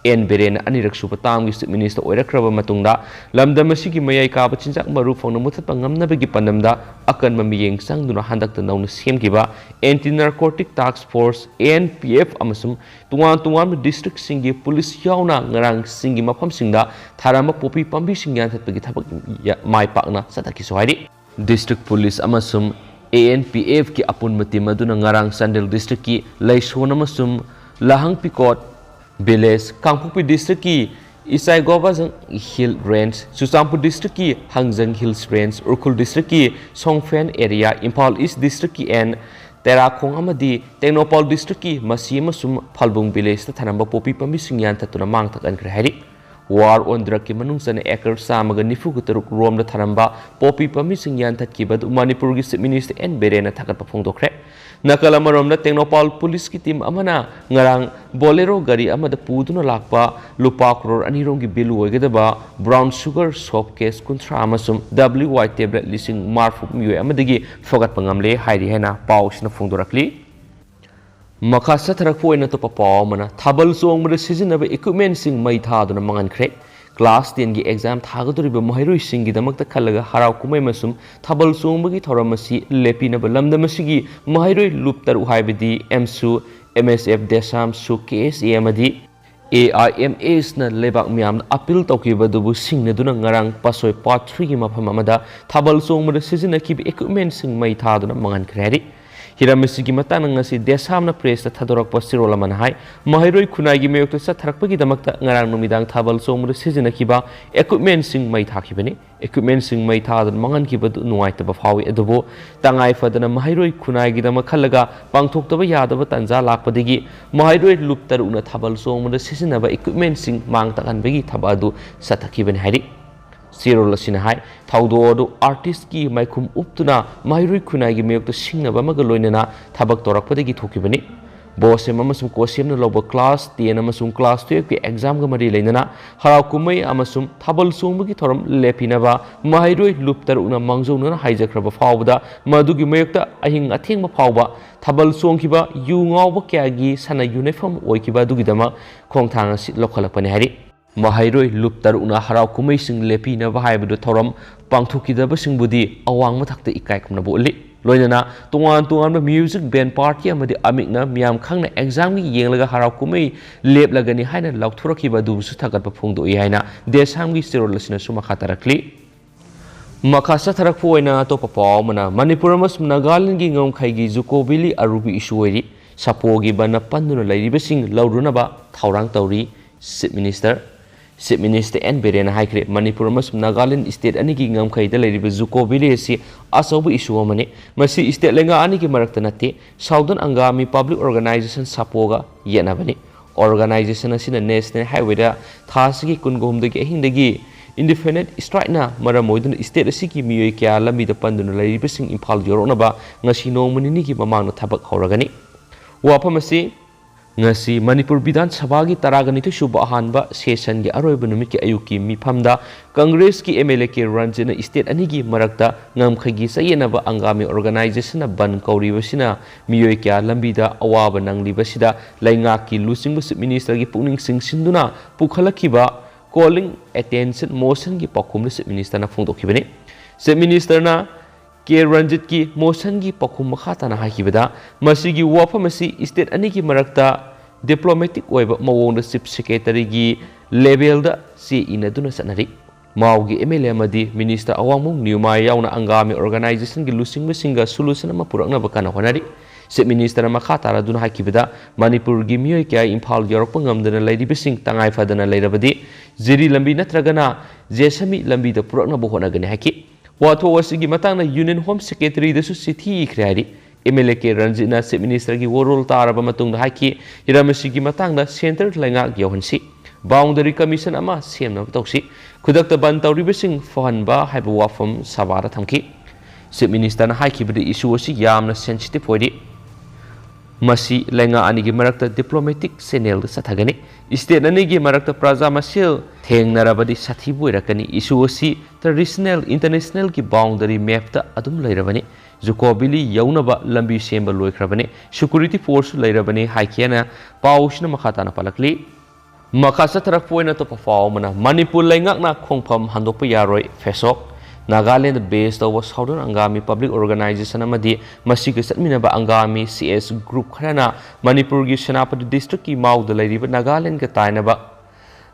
ꯑꯦꯟ ꯕꯤꯔꯦꯟꯅ ꯑꯅꯤꯔꯛ ꯁꯨꯕ termꯒꯤ Chief Minister ꯑꯣꯏꯔꯛꯈ꯭ꯔꯕ ꯃꯇꯨꯡꯗ, ꯂꯝꯗꯝ ꯑꯁꯤꯒꯤ ꯃꯌꯥꯏ ꯀꯥꯕ ꯆꯤꯟꯖꯥꯛ ꯃꯔꯨ ꯐꯪꯅ ꯃꯨꯊꯠꯄ ꯉꯝꯅꯕꯒꯤ ꯄꯥꯟꯗꯝꯗ ꯑꯀꯟꯕ ꯃꯤꯠꯌꯦꯡ ꯆꯪꯗꯨꯅ ꯍꯟꯗꯛꯇ ꯅꯧꯅ ꯁꯦꯝꯈꯤꯕ Anti Narcotic Task Force, A N P F, ꯑꯃꯁꯨꯡ ꯇꯣꯉꯥꯟ ꯇꯣꯉꯥꯟꯕ districtꯁꯤꯡꯒꯤ ꯄꯨꯂꯤꯁ ꯌꯥꯎꯅ ꯉꯔꯥꯡ ꯆꯤꯡꯒꯤ ꯃꯐꯝꯁꯤꯡꯗ ꯊꯥꯔꯝꯕ ꯄꯣꯄꯤ ꯄꯥꯝꯕꯤꯁꯤꯡ ꯌꯥꯟꯊꯠꯄꯒꯤ ꯊꯕꯛ ꯌ-, ꯃꯥꯏ ꯄꯥꯛꯅ ꯆꯠꯊꯈꯤꯁꯨ ꯍꯥꯏꯔꯤ꯫ District Police ꯑꯃꯁꯨꯡ ꯑꯦ ꯑꯦꯟ ꯄꯤ ꯑꯦꯐꯀꯤ ꯑꯄꯨꯟꯕ team ꯑꯗꯨꯅ ꯉꯔꯥꯡ ꯆꯥꯟꯗꯦꯜ districtꯀꯤ ꯂꯩꯁꯣꯟ ꯑꯃꯁꯨꯡ ꯂꯍꯪꯄꯤꯀꯣꯠ village, ꯀꯥꯡꯄꯣꯛꯄꯤ districtꯀꯤ ꯏꯆꯥꯏꯒꯣꯕꯥꯖꯪ Hill Range, ꯆꯨꯔꯆꯥꯟꯄꯨꯔ districtꯀꯤ ꯍꯪꯖꯪ Hills Range, ꯎꯈ꯭ꯔꯨꯜ districtꯀꯤ ꯁꯣꯡꯐꯦꯟ area, ꯏꯝꯐꯥꯜ East districtꯀꯤ ꯑꯦꯟ ꯇꯦꯔꯥꯈꯣꯡ ꯑꯃꯗꯤ ꯇꯦꯡꯅꯧꯄꯥꯜ districtꯀꯤ ꯃꯁꯤ ꯑꯃꯁꯨꯡ ꯐꯜꯕꯨꯡ villageꯇ ꯊꯥꯔꯝꯕ ꯄꯣꯄꯤ ꯄꯥꯝꯕꯤꯁꯤꯡ ꯌꯥꯟꯊꯠꯇꯨꯅ ꯃꯥꯡ ꯊꯥꯛꯍꯟꯈ꯭ꯔꯦ ꯍꯥꯏꯔꯤ꯫ War on Drugꯀꯤ ꯃꯅꯨꯡ ꯆꯟꯅ acre ꯆꯥꯝꯃꯒ ꯅꯤꯐꯨꯒ ꯇꯔꯨꯛ ꯔꯣꯝꯗ ꯊꯥꯔꯝꯕ ꯄꯣꯄꯤ ꯄꯥꯝꯕꯤꯁꯤꯡ ꯌꯥꯟꯊꯠꯈꯤꯕ ꯑꯗꯨ ꯃꯅꯤꯄꯨꯔꯒꯤ Chief Minister ꯑꯦꯟ ꯕꯤꯔꯦꯟꯅ ꯊꯥꯒꯠꯄ ꯐꯣꯡꯗꯣꯛꯈ꯭ꯔꯦ꯫ ꯅꯥꯀꯜ ꯑꯃꯔꯣꯝꯗ, ꯇꯦꯡꯅꯧꯄꯥꯜ ꯄꯨꯂꯤꯁꯀꯤ team ꯑꯃꯅ ꯉꯔꯥꯡ Bolero ꯒꯥꯔꯤ ꯑꯃꯗ ꯄꯨꯗꯨꯅ ꯂꯥꯛꯄ ꯂꯨꯄꯥ ꯀ꯭ꯔꯣꯔ ꯑꯅꯤ ꯔꯣꯝꯒꯤ value ꯑꯣꯏꯒꯗꯕ brown sugar soap case ꯀꯨꯟꯊ꯭ꯔꯥ ꯑꯃꯁꯨꯡ W Y tablet ꯂꯤꯁꯤꯡ ꯃꯔꯤꯐꯨ ꯃꯤꯑꯣꯏ ꯑꯃꯗꯒꯤ ꯐꯒꯠꯄ ꯉꯝꯂꯦ ꯍꯥꯏꯔꯤ ꯍꯥꯏꯅ ꯄꯥꯎꯁꯤꯅ ꯐꯣꯡꯗꯣꯔꯛꯂꯤ꯫ ꯃꯈꯥ ꯆꯠꯊꯔꯛꯄ ꯑꯣꯏꯅ ꯑꯇꯣꯞꯄ ꯄꯥꯎ ꯑꯃꯅ, ꯊꯥꯕꯜ ꯆꯣꯡꯕꯗ ꯁꯤꯖꯤꯟꯅꯕ equipmentꯁꯤꯡ ꯃꯩ ꯊꯥꯗꯨꯅ ꯃꯥꯡꯍꯟꯈ꯭ꯔꯦ꯫ Class tenꯒꯤ exam ꯊꯥꯒꯗꯧꯔꯤꯕ ꯃꯍꯩꯔꯣꯏꯁꯤꯡꯒꯤꯗꯃꯛꯇ ꯈꯜꯂꯒ ꯍꯔꯥꯎ ꯀꯨꯝꯍꯩ ꯑꯃꯁꯨꯡ ꯊꯥꯕꯜ ꯆꯣꯡꯕꯒꯤ ꯊꯧꯔꯝ ꯑꯁꯤ ꯂꯦꯞꯄꯤꯅꯕ ꯂꯝꯗꯝ ꯑꯁꯤꯒꯤ ꯃꯍꯩꯔꯣꯏ ꯂꯨꯞ ꯇꯔꯨꯛ ꯍꯥꯏꯕꯗꯤ ꯑꯦꯝꯁꯨ, ꯑꯦꯝ ꯑꯦꯁ ꯑꯦꯐ, ꯗꯦꯁꯥꯝꯁꯨ, ꯀꯦ ꯑꯦꯁ ꯑꯦ ꯑꯃꯗꯤ ꯑꯦ ꯑꯥꯏ ꯑꯦꯝ ꯑꯦꯁꯅ ꯂꯩꯕꯥꯛ ꯃꯤꯌꯥꯝꯅ appeal ꯇꯧꯈꯤꯕ ꯑꯗꯨꯕꯨ ꯁꯤꯡꯅꯗꯨꯅ ꯉꯔꯥꯡ ꯄꯥꯠꯁꯣꯏ part threeꯒꯤ ꯃꯐꯝ ꯑꯃꯗ ꯊꯥꯕꯜ ꯆꯣꯡꯕꯗ ꯁꯤꯖꯤꯟꯅꯈꯤꯕ equipmentꯁꯤꯡ ꯃꯩ ꯊꯥꯗꯨꯅ ꯃꯥꯡꯍꯟꯈ꯭ꯔꯦ ꯍꯥꯏꯔꯤ꯫ ꯍꯤꯔꯝ ꯑꯁꯤꯒꯤ ꯃꯇꯥꯡꯗ ꯉꯁꯤ ꯗꯦꯁꯥꯝꯅ pressꯇ ꯊꯥꯗꯣꯔꯛꯄ ꯆꯦꯔꯣꯜ ꯑꯃꯅ ꯍꯥꯏ, ꯃꯍꯩꯔꯣꯏ ꯈꯨꯟꯅꯥꯏꯒꯤ ꯃꯥꯌꯣꯛꯇ ꯆꯠꯊꯔꯛꯄꯒꯤꯗꯃꯛꯇ ꯉꯔꯥꯡ ꯅꯨꯃꯤꯗꯥꯡ ꯊꯥꯕꯜ ꯆꯣꯡꯕꯗ ꯁꯤꯖꯤꯟꯅꯈꯤꯕ equipmentꯁꯤꯡ ꯃꯩ ꯊꯥꯈꯤꯕꯅꯤ꯫ Equipmentꯁꯤꯡ ꯃꯩ ꯊꯥꯗꯨꯅ ꯃꯥꯡꯍꯟꯈꯤꯕꯗꯨ ꯅꯨꯡꯉꯥꯏꯇꯕ ꯐꯥꯎꯏ, ꯑꯗꯨꯕꯨ ꯇꯉꯥꯏ ꯐꯗꯅ ꯃꯍꯩꯔꯣꯏ ꯈꯨꯟꯅꯥꯏꯒꯤꯗꯃꯛ ꯈꯜꯂꯒ ꯄꯥꯡꯊꯣꯛꯇꯕ ꯌꯥꯗꯕ ꯇꯥꯟꯖꯥ ꯂꯥꯛꯄꯗꯒꯤ ꯃꯍꯩꯔꯣꯏ ꯂꯨꯞ ꯇꯔꯨꯛꯅ ꯊꯥꯕꯜ ꯆꯣꯡꯕꯗ ꯁꯤꯖꯤꯟꯅꯕ equipmentꯁꯤꯡ ꯃꯥꯡ ꯇꯥꯛꯍꯟꯕꯒꯤ ꯊꯕꯛ ꯑꯗꯨ ꯆꯠꯊꯈꯤꯕꯅꯤ ꯍꯥꯏꯔꯤ꯫ ꯆꯦꯔꯣꯜ ꯑꯁꯤꯅ ꯍꯥꯏ, ꯊꯧꯗꯣꯛ ꯑꯗꯨ ꯑꯥꯔꯇꯤꯁꯀꯤ ꯃꯥꯏꯈꯨꯝ ꯎꯞꯇꯨꯅ ꯃꯍꯩꯔꯣꯏ ꯈꯨꯟꯅꯥꯏꯒꯤ ꯃꯥꯌꯣꯛꯇ ꯁꯤꯡꯅꯕ ꯑꯃꯒ ꯂꯣꯏꯅꯅ ꯊꯕꯛ ꯇꯧꯔꯛꯄꯗꯒꯤ ꯊꯣꯛꯈꯤꯕꯅꯤ꯫ ꯕꯣꯁꯦꯝ ꯑꯃꯁꯨꯡ ꯀꯣꯁꯦꯝꯅ ꯂꯧꯕ class ten ꯑꯃꯁꯨꯡ class twelve ꯀꯤ exam ꯒ ꯃꯔꯤ ꯂꯩꯅꯅ ꯍꯔꯥꯎ ꯀꯨꯝꯍꯩ ꯑꯃꯁꯨꯡ ꯊꯥꯕꯜ ꯆꯣꯡꯕꯒꯤ ꯊꯧꯔꯝ ꯂꯦꯞꯄꯤꯅꯕ ꯃꯍꯩꯔꯣꯏ ꯂꯨꯞ ꯇꯔꯨꯛꯅ ꯃꯥꯡꯖꯧꯅꯅ ꯍꯥꯏꯖꯈ꯭ꯔꯕ ꯐꯥꯎꯕꯗ, ꯃꯗꯨꯒꯤ ꯃꯥꯌꯣꯛꯇ ꯑꯍꯤꯡ ꯑꯊꯦꯡꯕ ꯐꯥꯎꯕ ꯊꯥꯕꯜ ꯆꯣꯡꯈꯤꯕ ꯌꯨ ꯉꯥꯎꯕ ꯀꯌꯥꯒꯤ ꯁꯥꯟꯅ ꯌꯨꯅꯐꯝ ꯑꯣꯏꯈꯤꯕ ꯑꯗꯨꯒꯤꯗꯃꯛ ꯈꯣꯡꯊꯥꯡ ꯑꯁꯤ ꯂꯧꯈꯠꯂꯛꯄꯅꯤ ꯍꯥꯏꯔꯤ꯫ ꯃꯍꯩꯔꯣꯏ ꯂꯨꯞ ꯇꯔꯨꯛꯅ ꯍꯔꯥꯎ ꯀꯨꯝꯍꯩꯁꯤꯡ ꯂꯦꯞꯄꯤꯅꯕ ꯍꯥꯏꯕꯗꯨ ꯊꯧꯔꯝ ꯄꯥꯡꯊꯣꯛꯈꯤꯗꯕꯁꯤꯡꯕꯨꯗꯤ ꯑꯋꯥꯡꯕ ꯊꯥꯛꯇ ꯏꯀꯥꯏ ꯈꯨꯝꯅꯕ ꯎꯠꯂꯤ꯫ ꯂꯣꯏꯅꯅ ꯇꯣꯉꯥꯟ ꯇꯣꯉꯥꯟꯕ music band party ꯑꯃꯗꯤ ꯑꯃꯤꯛꯅ ꯃꯤꯌꯥꯝ ꯈꯪꯅ exam ꯒꯤ ꯌꯦꯡꯂꯒ ꯍꯔꯥꯎ ꯀꯨꯝꯍꯩ ꯂꯦꯞꯂꯒꯅꯤ ꯍꯥꯏꯅ ꯂꯥꯎꯊꯣꯔꯛꯈꯤꯕ ꯑꯗꯨꯕꯨꯁꯨ ꯊꯥꯒꯠꯄ ꯐꯣꯡꯗꯣꯛꯏ ꯍꯥꯏꯅ ꯗꯦꯁꯥꯝꯒꯤ ꯆꯦꯔꯣꯜ ꯑꯁꯤꯅꯁꯨ ꯃꯈꯥ ꯇꯥꯔꯛꯂꯤ꯫ ꯃꯈꯥ ꯆꯠꯊꯔꯛꯄ ꯑꯣꯏꯅ ꯑꯇꯣꯞꯄ ꯄꯥꯎ ꯑꯃꯅ, ꯃꯅꯤꯄꯨꯔ ꯑꯃꯁꯨꯡ ꯅꯥꯒꯥꯂꯦꯟꯗꯒꯤ ꯉꯝꯈꯩꯒꯤ ꯖꯨꯀꯣ ꯚꯦꯂꯤ ꯑꯔꯨꯕ issue ꯑꯣꯏꯔꯤ꯫ ꯁꯥꯄꯣꯒꯤ ꯕꯟꯅ ꯄꯟꯗꯨꯅ ꯂꯩꯔꯤꯕꯁꯤꯡ ꯂꯧꯔꯨꯅꯕ ꯊꯧꯔꯥꯡ ꯇꯧꯔꯤ꯫ Chief Minister, Chief Minister N ꯕꯤꯔꯦꯟꯅ ꯍꯥꯏꯈ꯭ꯔꯦ, ꯃꯅꯤꯄꯨꯔ ꯑꯃꯁꯨꯡ ꯅꯥꯒꯥꯂꯦꯟ state ꯑꯅꯤꯒꯤ ꯉꯝꯈꯩꯗ ꯂꯩꯔꯤꯕ ꯖꯨꯀꯣ ꯚꯦꯂꯤ ꯑꯁꯤ ꯑꯆꯧꯕ issue ꯑꯃꯅꯤ꯫ ꯃꯁꯤ state ꯂꯩꯉꯥꯛ ꯑꯅꯤꯒꯤ ꯃꯔꯛꯇ ꯅꯠꯇꯦ, Southern Angami Public Organisation ꯁꯥꯄꯣꯒ ꯌꯦꯠꯅꯕꯅꯤ꯫ Organisation ꯑꯁꯤꯅ National Highway ꯗ ꯊꯥ ꯑꯁꯤꯒꯤ ꯀꯨꯟꯒ ꯍꯨꯝꯗꯣꯏꯒꯤ ꯑꯍꯤꯡꯗꯒꯤ indefinite strike ꯅ ꯃꯔꯝ ꯑꯣꯏꯗꯨꯅ state ꯑꯁꯤꯒꯤ ꯃꯤꯑꯣꯏ ꯀꯌꯥ ꯂꯝꯕꯤꯗ ꯄꯟꯗꯨꯅ ꯂꯩꯔꯤꯕꯁꯤꯡ ꯏꯝꯐꯥꯜ ꯌꯧꯔꯛꯅꯕ ꯉꯁꯤ ꯅꯣꯡꯃ ꯅꯤꯅꯤꯒꯤ ꯃꯃꯥꯡꯗ ꯊꯕꯛ ꯍꯧꯔꯒꯅꯤ꯫ ꯋꯥꯐꯝ ꯑꯁꯤ ꯉꯁꯤ ꯃꯅꯤꯄꯨꯔ ꯕꯤꯙꯥꯟ ꯁꯚꯥꯒꯤ ꯇꯔꯥꯒ ꯅꯤꯊꯣꯏ ꯁꯨꯕ ꯑꯍꯥꯟꯕ session ꯒꯤ ꯑꯔꯣꯏꯕ ꯅꯨꯃꯤꯠꯀꯤ ꯑꯌꯨꯛꯀꯤ ꯃꯤꯐꯝꯗ ꯀꯪꯒ꯭ꯔꯦꯁꯀꯤ MLA ꯀꯦ ꯔꯟꯖꯤꯠꯅ state ꯑꯅꯤꯒꯤ ꯃꯔꯛꯇ ꯉꯝꯈꯩꯒꯤ ꯆꯌꯦꯠꯅꯕ ꯑꯪꯒꯥꯃꯤ organisation ꯅ ꯕꯟ ꯀꯧꯔꯤꯕꯁꯤꯅ ꯃꯤꯑꯣꯏ ꯀꯌꯥ ꯂꯝꯕꯤꯗ ꯑꯋꯥꯕ ꯅꯪꯂꯤꯕꯁꯤꯗ ꯂꯩꯉꯥꯛꯀꯤ ꯂꯨꯆꯤꯡꯕ Chief Minister ꯒꯤ ꯄꯨꯛꯅꯤꯡ ꯆꯤꯡꯁꯤꯟꯗꯨꯅ ꯄꯨꯈꯠꯂꯛꯈꯤꯕ Calling Attention Motion ꯒꯤ ꯄꯥꯎꯈꯨꯝꯗ Chief Minister ꯅ ꯐꯣꯡꯗꯣꯛꯈꯤꯕꯅꯤ꯫ Chief Minister ꯅ ꯀꯦ ꯔꯟꯖꯤꯠꯀꯤ motion ꯒꯤ ꯄꯥꯎꯈꯨꯝ ꯃꯈꯥ ꯇꯥꯅ ꯍꯥꯏꯈꯤꯕꯗ, ꯃꯁꯤꯒꯤ ꯋꯥꯐꯝ ꯑꯁꯤ state ꯑꯅꯤꯒꯤ ꯃꯔꯛꯇ diplomatic ꯑꯣꯏꯕ ꯃꯑꯣꯡꯗ Chief Secretary ꯒꯤ level ꯗ ꯆꯦ ꯏꯅꯗꯨꯅ ꯆꯠꯅꯔꯤ꯫ ꯃꯥꯎꯒꯤ MLA ꯑꯃꯗꯤ Minister ꯑꯋꯥꯡꯕꯝ ꯅ꯭ꯌꯨꯃꯥꯏ ꯌꯥꯎꯅ ꯑꯪꯒꯥꯃꯤ organisation ꯒꯤ ꯂꯨꯆꯤꯡꯕꯁꯤꯡꯒ solution ꯑꯃ ꯄꯨꯔꯛꯅꯕ ꯀꯟꯅ ꯍꯣꯠꯅꯔꯤ꯫ Chief Minister ꯅ ꯃꯈꯥ ꯇꯥꯔꯗꯨꯅ ꯍꯥꯏꯈꯤꯕꯗ, ꯃꯅꯤꯄꯨꯔꯒꯤ ꯃꯤꯑꯣꯏ ꯀꯌꯥ ꯏꯝꯐꯥꯜ ꯌꯧꯔꯛꯄ ꯉꯝꯗꯅ ꯂꯩꯔꯤꯕꯁꯤꯡ ꯇꯉꯥꯏ ꯐꯗꯅ ꯂꯩꯔꯕꯗꯤ ꯖꯤꯔꯤ ꯂꯝꯕꯤ ꯅꯠꯇ꯭ꯔꯒꯅ ꯖꯦꯁꯃꯤ ꯂꯝꯕꯤꯗ ꯄꯨꯔꯛꯅꯕ ꯍꯣꯠꯅꯒꯅꯤ ꯍꯥꯏꯈꯤ꯫ ꯋꯥꯊꯣꯛ ꯑꯁꯤꯒꯤ ꯃꯇꯥꯡꯗ Union Home Secretary ꯗꯁꯨ ꯆꯤꯊꯤ ꯏꯈ꯭ꯔꯦ ꯍꯥꯏꯔꯤ꯫ MLA ꯀꯦ ꯔꯟꯖꯤꯠꯅ Chief Minister ꯒꯤ ꯋꯥꯔꯣꯜ ꯇꯥꯔꯕ ꯃꯇꯨꯡꯗ ꯍꯥꯏꯈꯤ, ꯍꯤꯔꯝ ꯑꯁꯤꯒꯤ ꯃꯇꯥꯡꯗ centre ꯂꯩꯉꯥꯛ ꯌꯧꯍꯟꯁꯤ꯫ Boundary Commission ꯑꯃ ꯁꯦꯝꯅꯕ ꯇꯧꯁꯤ꯫ ꯈꯨꯗꯛꯇ ꯕꯟ ꯇꯧꯔꯤꯕꯁꯤꯡ ꯐꯍꯟꯕ ꯍꯥꯏꯕ ꯋꯥꯐꯝ ꯁꯚꯥꯗ ꯊꯝꯈꯤ꯫ Chief Ministerꯅ ꯍꯥꯏꯈꯤꯕꯗ issue ꯑꯁꯤ ꯌꯥꯝꯅ sensitive ꯑꯣꯏꯔꯤ꯫ ꯃꯁꯤ ꯂꯩꯉꯥꯛ ꯑꯅꯤꯒꯤ ꯃꯔꯛꯇ diplomatic channelꯗ ꯆꯠꯊꯒꯅꯤ꯫ State ꯑꯅꯤꯒꯤ ꯃꯔꯛꯇ ꯄ꯭ꯔꯖꯥ ꯃꯁꯦꯜ ꯊꯦꯡꯅꯔꯕꯗꯤ ꯁꯥꯊꯤꯕ ꯑꯣꯏꯔꯛꯀꯅꯤ꯫ Issue ꯑꯁꯤ traditional, internationalꯒꯤ boundary mapꯇ ꯑꯗꯨꯝ ꯂꯩꯔꯕꯅꯤ꯫ Juko Valley ꯌꯧꯅꯕ ꯂꯝꯕꯤ ꯁꯦꯝꯕ ꯂꯣꯏꯈ꯭ꯔꯕꯅꯤ꯫ Security forceꯁꯨ ꯂꯩꯔꯕꯅꯤ ꯍꯥꯏꯈꯤ ꯍꯥꯏꯅ ꯄꯥꯎꯁꯤꯅ ꯃꯈꯥ ꯇꯥꯅ ꯄꯜꯂꯛꯂꯤ꯫ ꯃꯈꯥ ꯆꯠꯊꯔꯛꯄ ꯑꯣꯏꯅ ꯑꯇꯣꯞꯄ ꯄꯥꯎ ꯑꯃꯅ, ꯃꯅꯤꯄꯨꯔ ꯂꯩꯉꯥꯛꯅ ꯈꯣꯡꯐꯝ ꯍꯟꯗꯣꯛꯄ ꯌꯥꯔꯣꯏ, ꯐꯦꯁꯣꯛ꯫ ꯅꯥꯒꯥꯂꯦꯟꯗ base ꯇꯧꯕ Southern Angami Public Organization ꯑꯃꯗꯤ ꯃꯁꯤꯒ ꯆꯠꯃꯤꯟꯅꯕ ꯑꯪꯒꯥꯃꯤ C S group ꯈꯔꯅ ꯃꯅꯤꯄꯨꯔꯒꯤ ꯁꯦꯅꯥꯄꯇꯤ districtꯀꯤ ꯃꯥꯎꯗ ꯂꯩꯔꯤꯕ ꯅꯥꯒꯥꯂꯦꯟꯗꯒ ꯇꯥꯏꯅꯕ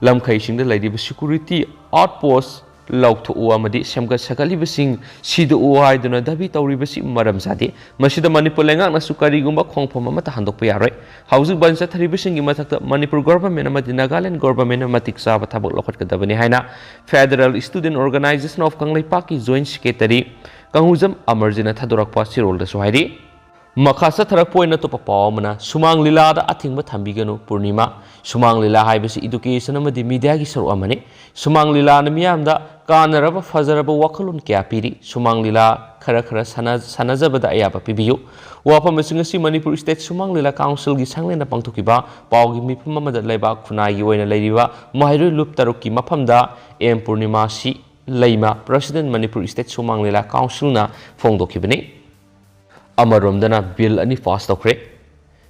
ꯂꯝꯈꯩꯁꯤꯡꯗ ꯂꯩꯔꯤꯕ security outpost ꯂꯧꯊꯣꯛꯎ ꯑꯃꯗꯤ ꯁꯦꯝꯒꯠ ꯁꯥꯒꯠꯂꯤꯕꯁꯤꯡ ꯁꯤꯗꯣꯛꯎ ꯍꯥꯏꯗꯨꯅ ꯗꯥꯕꯤ ꯇꯧꯔꯤꯕꯁꯤ ꯃꯔꯝ ꯆꯥꯗꯦ꯫ ꯃꯁꯤꯗ ꯃꯅꯤꯄꯨꯔ ꯂꯩꯉꯥꯛꯅꯁꯨ ꯀꯔꯤꯒꯨꯝꯕ ꯈꯣꯡꯐꯝ ꯑꯃꯠꯇ ꯍꯟꯗꯣꯛꯄ ꯌꯥꯔꯣꯏ꯫ ꯍꯧꯖꯤꯛ ꯕꯟ ꯆꯠꯊꯔꯤꯕꯁꯤꯡꯒꯤ ꯃꯊꯛꯇ ꯃꯅꯤꯄꯨꯔ government ꯑꯃꯗꯤ ꯅꯥꯒꯥꯂꯦꯟ governmentꯅ ꯃꯇꯤꯛ ꯆꯥꯕ ꯊꯕꯛ ꯂꯧꯈꯠꯀꯗꯕꯅꯤ ꯍꯥꯏꯅ Federal Student Organisation of ꯀꯪꯂꯩꯄꯥꯛꯀꯤ Joint Secretary ꯀꯪꯍꯨꯖꯝ ꯑꯃꯔꯖꯤꯠꯅ ꯊꯥꯗꯣꯔꯛꯄ ꯆꯦꯔꯣꯜꯗꯁꯨ ꯍꯥꯏꯔꯤ꯫ ꯃꯈꯥ ꯆꯠꯊꯔꯛꯄ ꯑꯣꯏꯅ ꯑꯇꯣꯞꯄ ꯄꯥꯎ ꯑꯃꯅ, ꯁꯨꯃꯥꯡ ꯂꯤꯂꯥꯗ ꯑꯊꯤꯡꯕ ꯊꯝꯕꯤꯒꯅꯨ, ꯄꯨꯔꯅꯤꯃꯥ꯫ ꯁꯨꯃꯥꯡ ꯂꯤꯂꯥ ꯍꯥꯏꯕꯁꯤ education ꯑꯃꯗꯤ mediaꯒꯤ ꯁꯔꯨꯛ ꯑꯃꯅꯤ꯫ ꯁꯨꯃꯥꯡ ꯂꯤꯂꯥꯅ ꯃꯤꯌꯥꯝꯗ ꯀꯥꯟꯅꯔꯕ ꯐꯖꯔꯕ ꯋꯥꯈꯜꯂꯣꯟ ꯀꯌꯥ ꯄꯤꯔꯤ꯫ ꯁꯨꯃꯥꯡ ꯂꯤꯂꯥ ꯈꯔ ꯈꯔ ꯁꯥꯟꯅ-, ꯁꯥꯟꯅꯖꯕꯗ ꯑꯌꯥꯕ ꯄꯤꯕꯤꯌꯨ꯫ ꯋꯥꯐꯝ ꯑꯁꯤꯡ ꯑꯁꯤ ꯃꯅꯤꯄꯨꯔ State ꯁꯨꯃꯥꯡ ꯂꯤꯂꯥ councilꯒꯤ ꯁꯪꯂꯦꯟꯗ ꯄꯥꯡꯊꯣꯛꯈꯤꯕ ꯄꯥꯎꯒꯤ ꯃꯤꯐꯝ ꯑꯃꯗ ꯂꯩꯕꯥꯛ ꯈꯨꯟꯅꯥꯏꯒꯤ ꯑꯣꯏꯅ ꯂꯩꯔꯤꯕ ꯃꯍꯩꯔꯣꯏ ꯂꯨꯞ ꯇꯔꯨꯛꯀꯤ ꯃꯐꯝꯗ ꯑꯦꯝ ꯄꯨꯔꯅꯤꯃꯥ ꯁꯤ ꯂꯩꯃ, President ꯃꯅꯤꯄꯨꯔ State ꯁꯨꯃꯥꯡ ꯂꯤꯂꯥ councilꯅ ꯐꯣꯡꯗꯣꯛꯈꯤꯕꯅꯤ꯫ ꯑꯃꯔꯣꯝꯗꯅ bill ꯑꯅꯤ pass ꯇꯧꯈ꯭ꯔꯦ꯫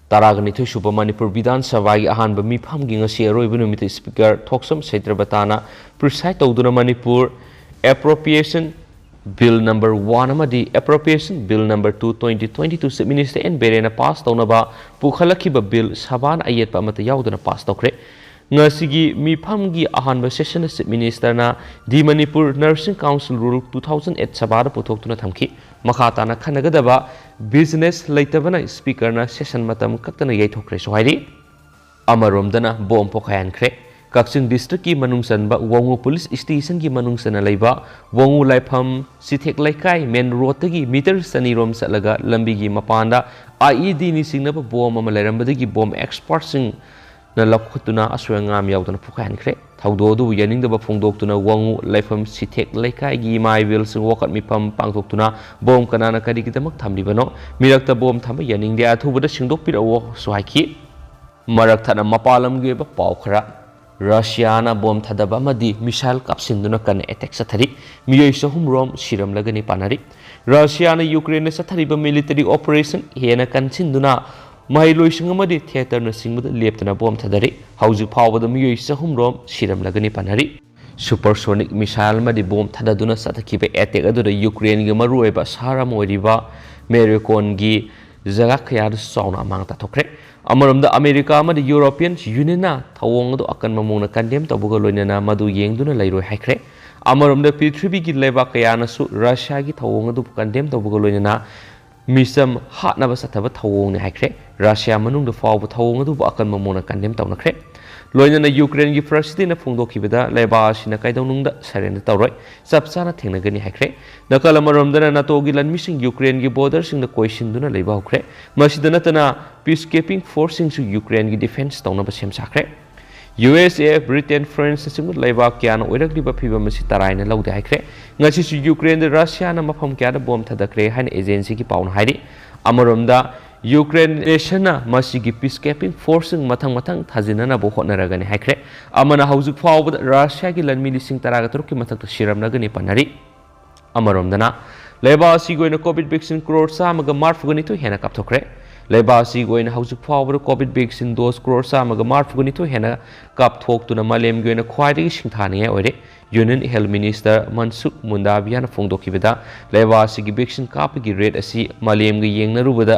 ꯇꯔꯥꯒ ꯅꯤꯊꯣꯏ ꯁꯨꯕ ꯃꯅꯤꯄꯨꯔ ꯕꯤꯙꯥꯟ ꯁꯚꯥꯒꯤ ꯑꯍꯥꯟꯕ ꯃꯤꯐꯝꯒꯤ ꯉꯁꯤ ꯑꯔꯣꯏꯕ ꯅꯨꯃꯤꯠꯇ Speaker ꯊꯣꯛꯆꯝ ꯁꯩꯇ꯭ꯔꯕꯇꯥꯅ preside ꯇꯧꯗꯨꯅ Manipur Appropriation Bill number one ꯑꯃꯗꯤ Appropriation Bill number two twenty twenty two Chief Minister N ꯕꯤꯔꯦꯟꯅ pass ꯇꯧꯅꯕ ꯄꯨꯈꯠꯂꯛꯈꯤꯕ bill ꯁꯚꯥꯅ ꯑꯌꯦꯠꯄ ꯑꯃꯠꯇ ꯌꯥꯎꯗꯅ pass ꯇꯧꯈ꯭ꯔꯦ꯫ ꯉꯁꯤꯒꯤ ꯃꯤꯐꯝꯒꯤ ꯑꯍꯥꯟꯕ sessionꯗ Chief Ministerꯅ The Manipur Nursing Council Rule two thousand eight ꯁꯚꯥꯗ ꯄꯨꯊꯣꯛꯇꯨꯅ ꯊꯝꯈꯤ꯫ ꯃꯈꯥ ꯇꯥꯅ ꯈꯟꯅꯒꯗꯕ business ꯂꯩꯇꯕꯅ Speakerꯅ session ꯃꯇꯝ ꯀꯛꯇꯅ ꯌꯩꯊꯣꯛꯈ꯭ꯔꯦꯁꯨ ꯍꯥꯏꯔꯤ꯫ ꯑꯃꯔꯣꯝꯗꯅ bomb ꯄꯣꯈꯥꯏꯍꯟꯈ꯭ꯔꯦ꯫ ꯀꯛꯆꯤꯡ districtꯀꯤ ꯃꯅꯨꯡ ꯆꯟꯕ ꯋꯥꯉꯨ police stationꯒꯤ ꯃꯅꯨꯡ ꯆꯟꯅ ꯂꯩꯕ ꯋꯥꯉꯨ ꯂꯥꯏꯐꯝ ꯆꯤꯊꯦꯛ ꯂꯩꯀꯥꯏ main roadꯇꯒꯤ meter ꯆꯅꯤꯔꯣꯝ ꯆꯠꯂꯒ ꯂꯝꯕꯤꯒꯤ ꯃꯄꯥꯟꯗ IEDꯅꯤ ꯆꯤꯡꯅꯕ bomb ꯑꯃ ꯂꯩꯔꯝꯕꯗꯒꯤ bomb expertꯁꯤꯡ ꯂꯧꯈꯠꯇꯨꯅ ꯑꯁꯣꯏ ꯑꯉꯥꯝ ꯌꯥꯎꯗꯅ ꯄꯣꯈꯥꯏꯍꯟꯈ꯭ꯔꯦ꯫ ꯊꯧꯗꯣꯛ ꯑꯗꯨꯕꯨ ꯌꯥꯅꯤꯡꯗꯕ ꯐꯣꯡꯗꯣꯛꯇꯨꯅ ꯋꯥꯉꯨ ꯂꯩꯐꯝ ꯁꯤꯊꯦꯛ ꯂꯩꯀꯥꯏꯒꯤ ꯏꯃꯥ ꯏꯕꯦꯜꯁꯤꯡ ꯋꯥꯀꯠ ꯃꯤꯐꯝ ꯄꯥꯡꯊꯣꯛꯇꯨꯅ ꯕꯣꯝ ꯀꯅꯥꯅ ꯀꯔꯤꯒꯤꯗꯃꯛ ꯊꯝꯂꯤꯕꯅꯣ? ꯃꯤꯔꯛꯇ ꯕꯣꯝ ꯊꯝꯕ ꯌꯥꯅꯤꯡꯗꯦ, ꯑꯊꯨꯕꯗ ꯁꯦꯡꯗꯣꯛꯄꯤꯔꯛꯎ ꯍꯥꯏꯈꯤ꯫ ꯃꯔꯛ ꯊꯠꯅ ꯃꯄꯥꯟ ꯂꯝꯒꯤ ꯑꯣꯏꯕ ꯄꯥꯎ ꯈꯔ꯫ ꯔꯁꯤꯌꯥꯅ ꯕꯣꯝ ꯊꯥꯗꯕ ꯑꯃꯗꯤ ꯃꯤꯁꯥꯏꯜ ꯀꯥꯞꯁꯤꯟꯗꯨꯅ ꯀꯟꯅ ꯑꯦꯇꯦꯛ ꯆꯠꯊꯔꯤ꯫ ꯃꯤꯑꯣꯏ ꯆꯍꯨꯝ ꯔꯣꯝ ꯁꯤꯔꯝꯂꯒꯅꯤ ꯄꯥꯅꯔꯤ꯫ ꯔꯁꯤꯌꯥꯅ ꯌꯨꯀ꯭ꯔꯦꯟꯗ ꯆꯠꯊꯔꯤꯕ ꯃꯤꯂꯤꯇꯔꯤ ꯑꯣꯄꯔꯦꯁꯟ ꯍꯦꯟꯅ ꯀꯟꯁꯤꯟꯗꯨꯅ ꯃꯍꯩꯂꯣꯏꯁꯪ ꯑꯃꯗꯤ ꯊꯤꯌꯦꯇꯔꯅꯆꯤꯡꯕꯗ ꯂꯦꯞꯇꯅ ꯕꯣꯝ ꯊꯥꯗꯔꯤ꯫ ꯍꯧꯖꯤꯛ ꯐꯥꯎꯕꯗ ꯃꯤꯑꯣꯏ ꯆꯍꯨꯝ ꯔꯣꯝ ꯁꯤꯔꯝꯂꯒꯅꯤ ꯄꯥꯅꯔꯤ꯫ ꯁꯨꯄꯔꯁꯣꯅꯤꯛ ꯃꯤꯁꯥꯏꯜ ꯑꯃꯗꯤ ꯕꯣꯝ ꯊꯥꯗꯗꯨꯅ ꯆꯠꯊꯈꯤꯕ ꯑꯦꯇꯦꯛ ꯑꯗꯨꯗ ꯌꯨꯀ꯭ꯔꯦꯟꯒꯤ ꯃꯔꯨꯑꯣꯏꯕ ꯁꯍꯔ ꯑꯃ ꯑꯣꯏꯔꯤꯕ ꯃꯦꯔꯤꯀꯣꯟꯒꯤ ꯖꯒꯥ ꯀꯌꯥꯗꯁꯨ ꯆꯥꯎꯅ ꯑꯃꯥꯡ ꯇꯥꯊꯣꯛꯈ꯭ꯔꯦ꯫ ꯑꯃꯔꯣꯝꯗ ꯑꯃꯦꯔꯤꯀꯥ ꯑꯃꯗꯤ ꯌꯨꯔꯣꯄꯤꯌꯟ ꯌꯨꯅꯤꯌꯟꯅ ꯊꯧꯑꯣꯡ ꯑꯗꯨ ꯑꯀꯟꯕ ꯃꯑꯣꯡꯗ ꯀꯟꯗꯦꯝ ꯇꯧꯕꯒ ꯂꯣꯏꯅꯅ ꯃꯗꯨ ꯌꯦꯡꯗꯨꯅ ꯂꯩꯔꯣꯏ ꯍꯥꯏꯈ꯭ꯔꯦ꯫ ꯑꯃꯔꯣꯝꯗ ꯄ꯭ꯔꯤꯊꯤꯕꯤꯒꯤ ꯂꯩꯕꯥꯛ ꯀꯌꯥꯅꯁꯨ ꯔꯁꯤꯌꯥꯒꯤ ꯊꯧꯑꯣꯡ ꯑꯗꯨꯕꯨ ꯀꯟꯗꯦꯝ ꯇꯧꯕꯒ ꯂꯣꯏꯅꯅ ꯃꯤꯆꯝ ꯍꯥꯠꯅꯕ ꯆꯠꯊꯕ ꯊꯧꯑꯣꯡꯅꯤ ꯍꯥꯏꯈ꯭ꯔꯦ꯫ ꯔꯁꯤꯌꯥ ꯃꯅꯨꯡꯗ ꯐꯥꯎꯕ ꯊꯧꯑꯣꯡ ꯑꯗꯨꯕꯨ ꯑꯀꯟꯕ ꯃꯑꯣꯡꯗ ꯀꯟꯗꯦꯝ ꯇꯧꯅꯈ꯭ꯔꯦ꯫ ꯂꯣꯏꯅꯅ ꯌꯨꯀ꯭ꯔꯦꯟꯒꯤ ꯄ꯭ꯔꯁꯤꯗꯦꯟꯅ ꯐꯣꯡꯗꯣꯛꯈꯤꯕꯗ ꯂꯩꯕꯥꯛ ꯑꯁꯤꯅ ꯀꯩꯗꯧꯅꯨꯡꯗ ꯁꯔꯦꯟꯗꯔ ꯇꯧꯔꯣꯏ, ꯆꯞ ꯆꯥꯅ ꯊꯦꯡꯅꯒꯅꯤ ꯍꯥꯏꯈ꯭ꯔꯦ꯫ ꯅꯥꯀꯜ ꯑꯃꯔꯣꯝꯗꯅ ꯅꯥꯇꯣꯒꯤ ꯂꯥꯟꯃꯤꯁꯤꯡ ꯌꯨꯀ꯭ꯔꯦꯟꯒꯤ ꯕꯣꯔꯗꯔꯁꯤꯡꯗ ꯀꯣꯏꯁꯤꯟꯗꯨꯅ ꯂꯩꯕ ꯍꯧꯈ꯭ꯔꯦ꯫ ꯃꯁꯤꯗ ꯅꯠꯇꯅ ꯄꯤꯁ ꯀꯤꯄꯤꯡ ꯐꯣꯔꯁꯁꯤꯡꯁꯨ ꯌꯨꯀ꯭ꯔꯦꯟꯒꯤ ꯗꯤꯐꯦꯟꯁ ꯇꯧꯅꯕ ꯁꯦꯝ ꯁꯥꯈ꯭ꯔꯦ꯫ ꯌꯨ ꯑꯦꯁ ꯑꯦ, ꯕ꯭ꯔꯤꯇꯦꯟ, ꯐ꯭ꯔꯥꯟꯁꯅꯆꯤꯡꯕ ꯂꯩꯕꯥꯛ ꯀꯌꯥꯅ ꯑꯣꯏꯔꯛꯂꯤꯕ ꯐꯤꯚꯝ ꯑꯁꯤ ꯇꯔꯥꯏꯅ ꯂꯧꯗꯦ ꯍꯥꯏꯈ꯭ꯔꯦ꯫ ꯉꯁꯤꯁꯨ ꯌꯨꯀ꯭ꯔꯦꯟꯗ ꯔꯁꯤꯌꯥꯅ ꯃꯐꯝ ꯀꯌꯥꯗ ꯕꯣꯝ ꯊꯥꯗꯈ꯭ꯔꯦ ꯍꯥꯏꯅ ꯑꯦꯖꯦꯟꯁꯤꯒꯤ ꯄꯥꯎꯅ ꯍꯥꯏꯔꯤ꯫ ꯑꯃꯔꯣꯝꯗ ꯌꯨꯀ꯭ꯔꯦꯟ ꯅꯦꯁꯟꯅ ꯃꯁꯤꯒꯤ ꯄꯤꯁ ꯀꯤꯄꯤꯡ ꯐꯣꯔꯁꯁꯤꯡ ꯃꯊꯪ ꯃꯊꯪ ꯊꯥꯖꯤꯟꯅꯅꯕ ꯍꯣꯠꯅꯔꯒꯅꯤ ꯍꯥꯏꯈ꯭ꯔꯦ꯫ ꯑꯃꯅ ꯍꯧꯖꯤꯛ ꯐꯥꯎꯕꯗ ꯔꯁꯤꯌꯥꯒꯤ ꯂꯥꯟꯃꯤ ꯂꯤꯁꯤꯡ ꯇꯔꯥꯒ ꯇꯔꯨꯛꯀꯤ ꯃꯊꯛꯇ ꯁꯤꯔꯝꯂꯒꯅꯤ ꯄꯟꯅꯔꯤ꯫ ꯑꯃꯔꯣꯝꯗꯅ ꯂꯩꯕꯥꯛ ꯑꯁꯤꯒꯤ ꯑꯣꯏꯅ ꯀꯣꯚꯤꯠ ꯚꯦꯛꯁꯤꯟ ꯀ꯭ꯔꯣꯔ ꯆꯥꯝꯃꯒ ꯃꯔꯐꯨꯒ ꯅꯤꯊꯣꯏ ꯍꯦꯟꯅ ꯀꯥꯞꯊꯣꯛꯈ꯭ꯔꯦ꯫ ꯂꯩꯕꯥꯛ ꯑꯁꯤꯒꯤ ꯑꯣꯏꯅ ꯍꯧꯖꯤꯛ ꯐꯥꯎꯕꯗ ꯀꯣꯚꯤꯠ ꯚꯦꯛꯁꯤꯟ ꯗꯣꯁ ꯀ꯭ꯔꯣꯔ ꯆꯥꯝꯃꯒ ꯃꯔꯐꯨꯒ ꯅꯤꯊꯣꯏ ꯍꯦꯟꯅ ꯀꯥꯞꯊꯣꯛꯇꯨꯅ ꯃꯥꯂꯦꯝꯒꯤ ꯑꯣꯏꯅ ꯈ꯭ꯋꯥꯏꯗꯒꯤ ꯁꯤꯡꯊꯥꯅꯤꯡꯉꯥꯏ ꯑꯣꯏꯔꯦ꯫ ꯌꯨꯅꯤꯌꯟ ꯍꯦꯜꯊ ꯃꯤꯅꯤꯁꯇꯔ ꯃꯟꯁꯨꯈ ꯃꯟꯗꯥꯚꯤꯌꯥꯅ ꯐꯣꯡꯗꯣꯛꯈꯤꯕꯗ, ꯂꯩꯕꯥꯛ ꯑꯁꯤꯒꯤ ꯚꯦꯛꯁꯤꯟ ꯀꯥꯞꯄꯒꯤ ꯔꯦꯠ ꯑꯁꯤ ꯃꯥꯂꯦꯝꯒ ꯌꯦꯡꯅꯔꯨꯕꯗ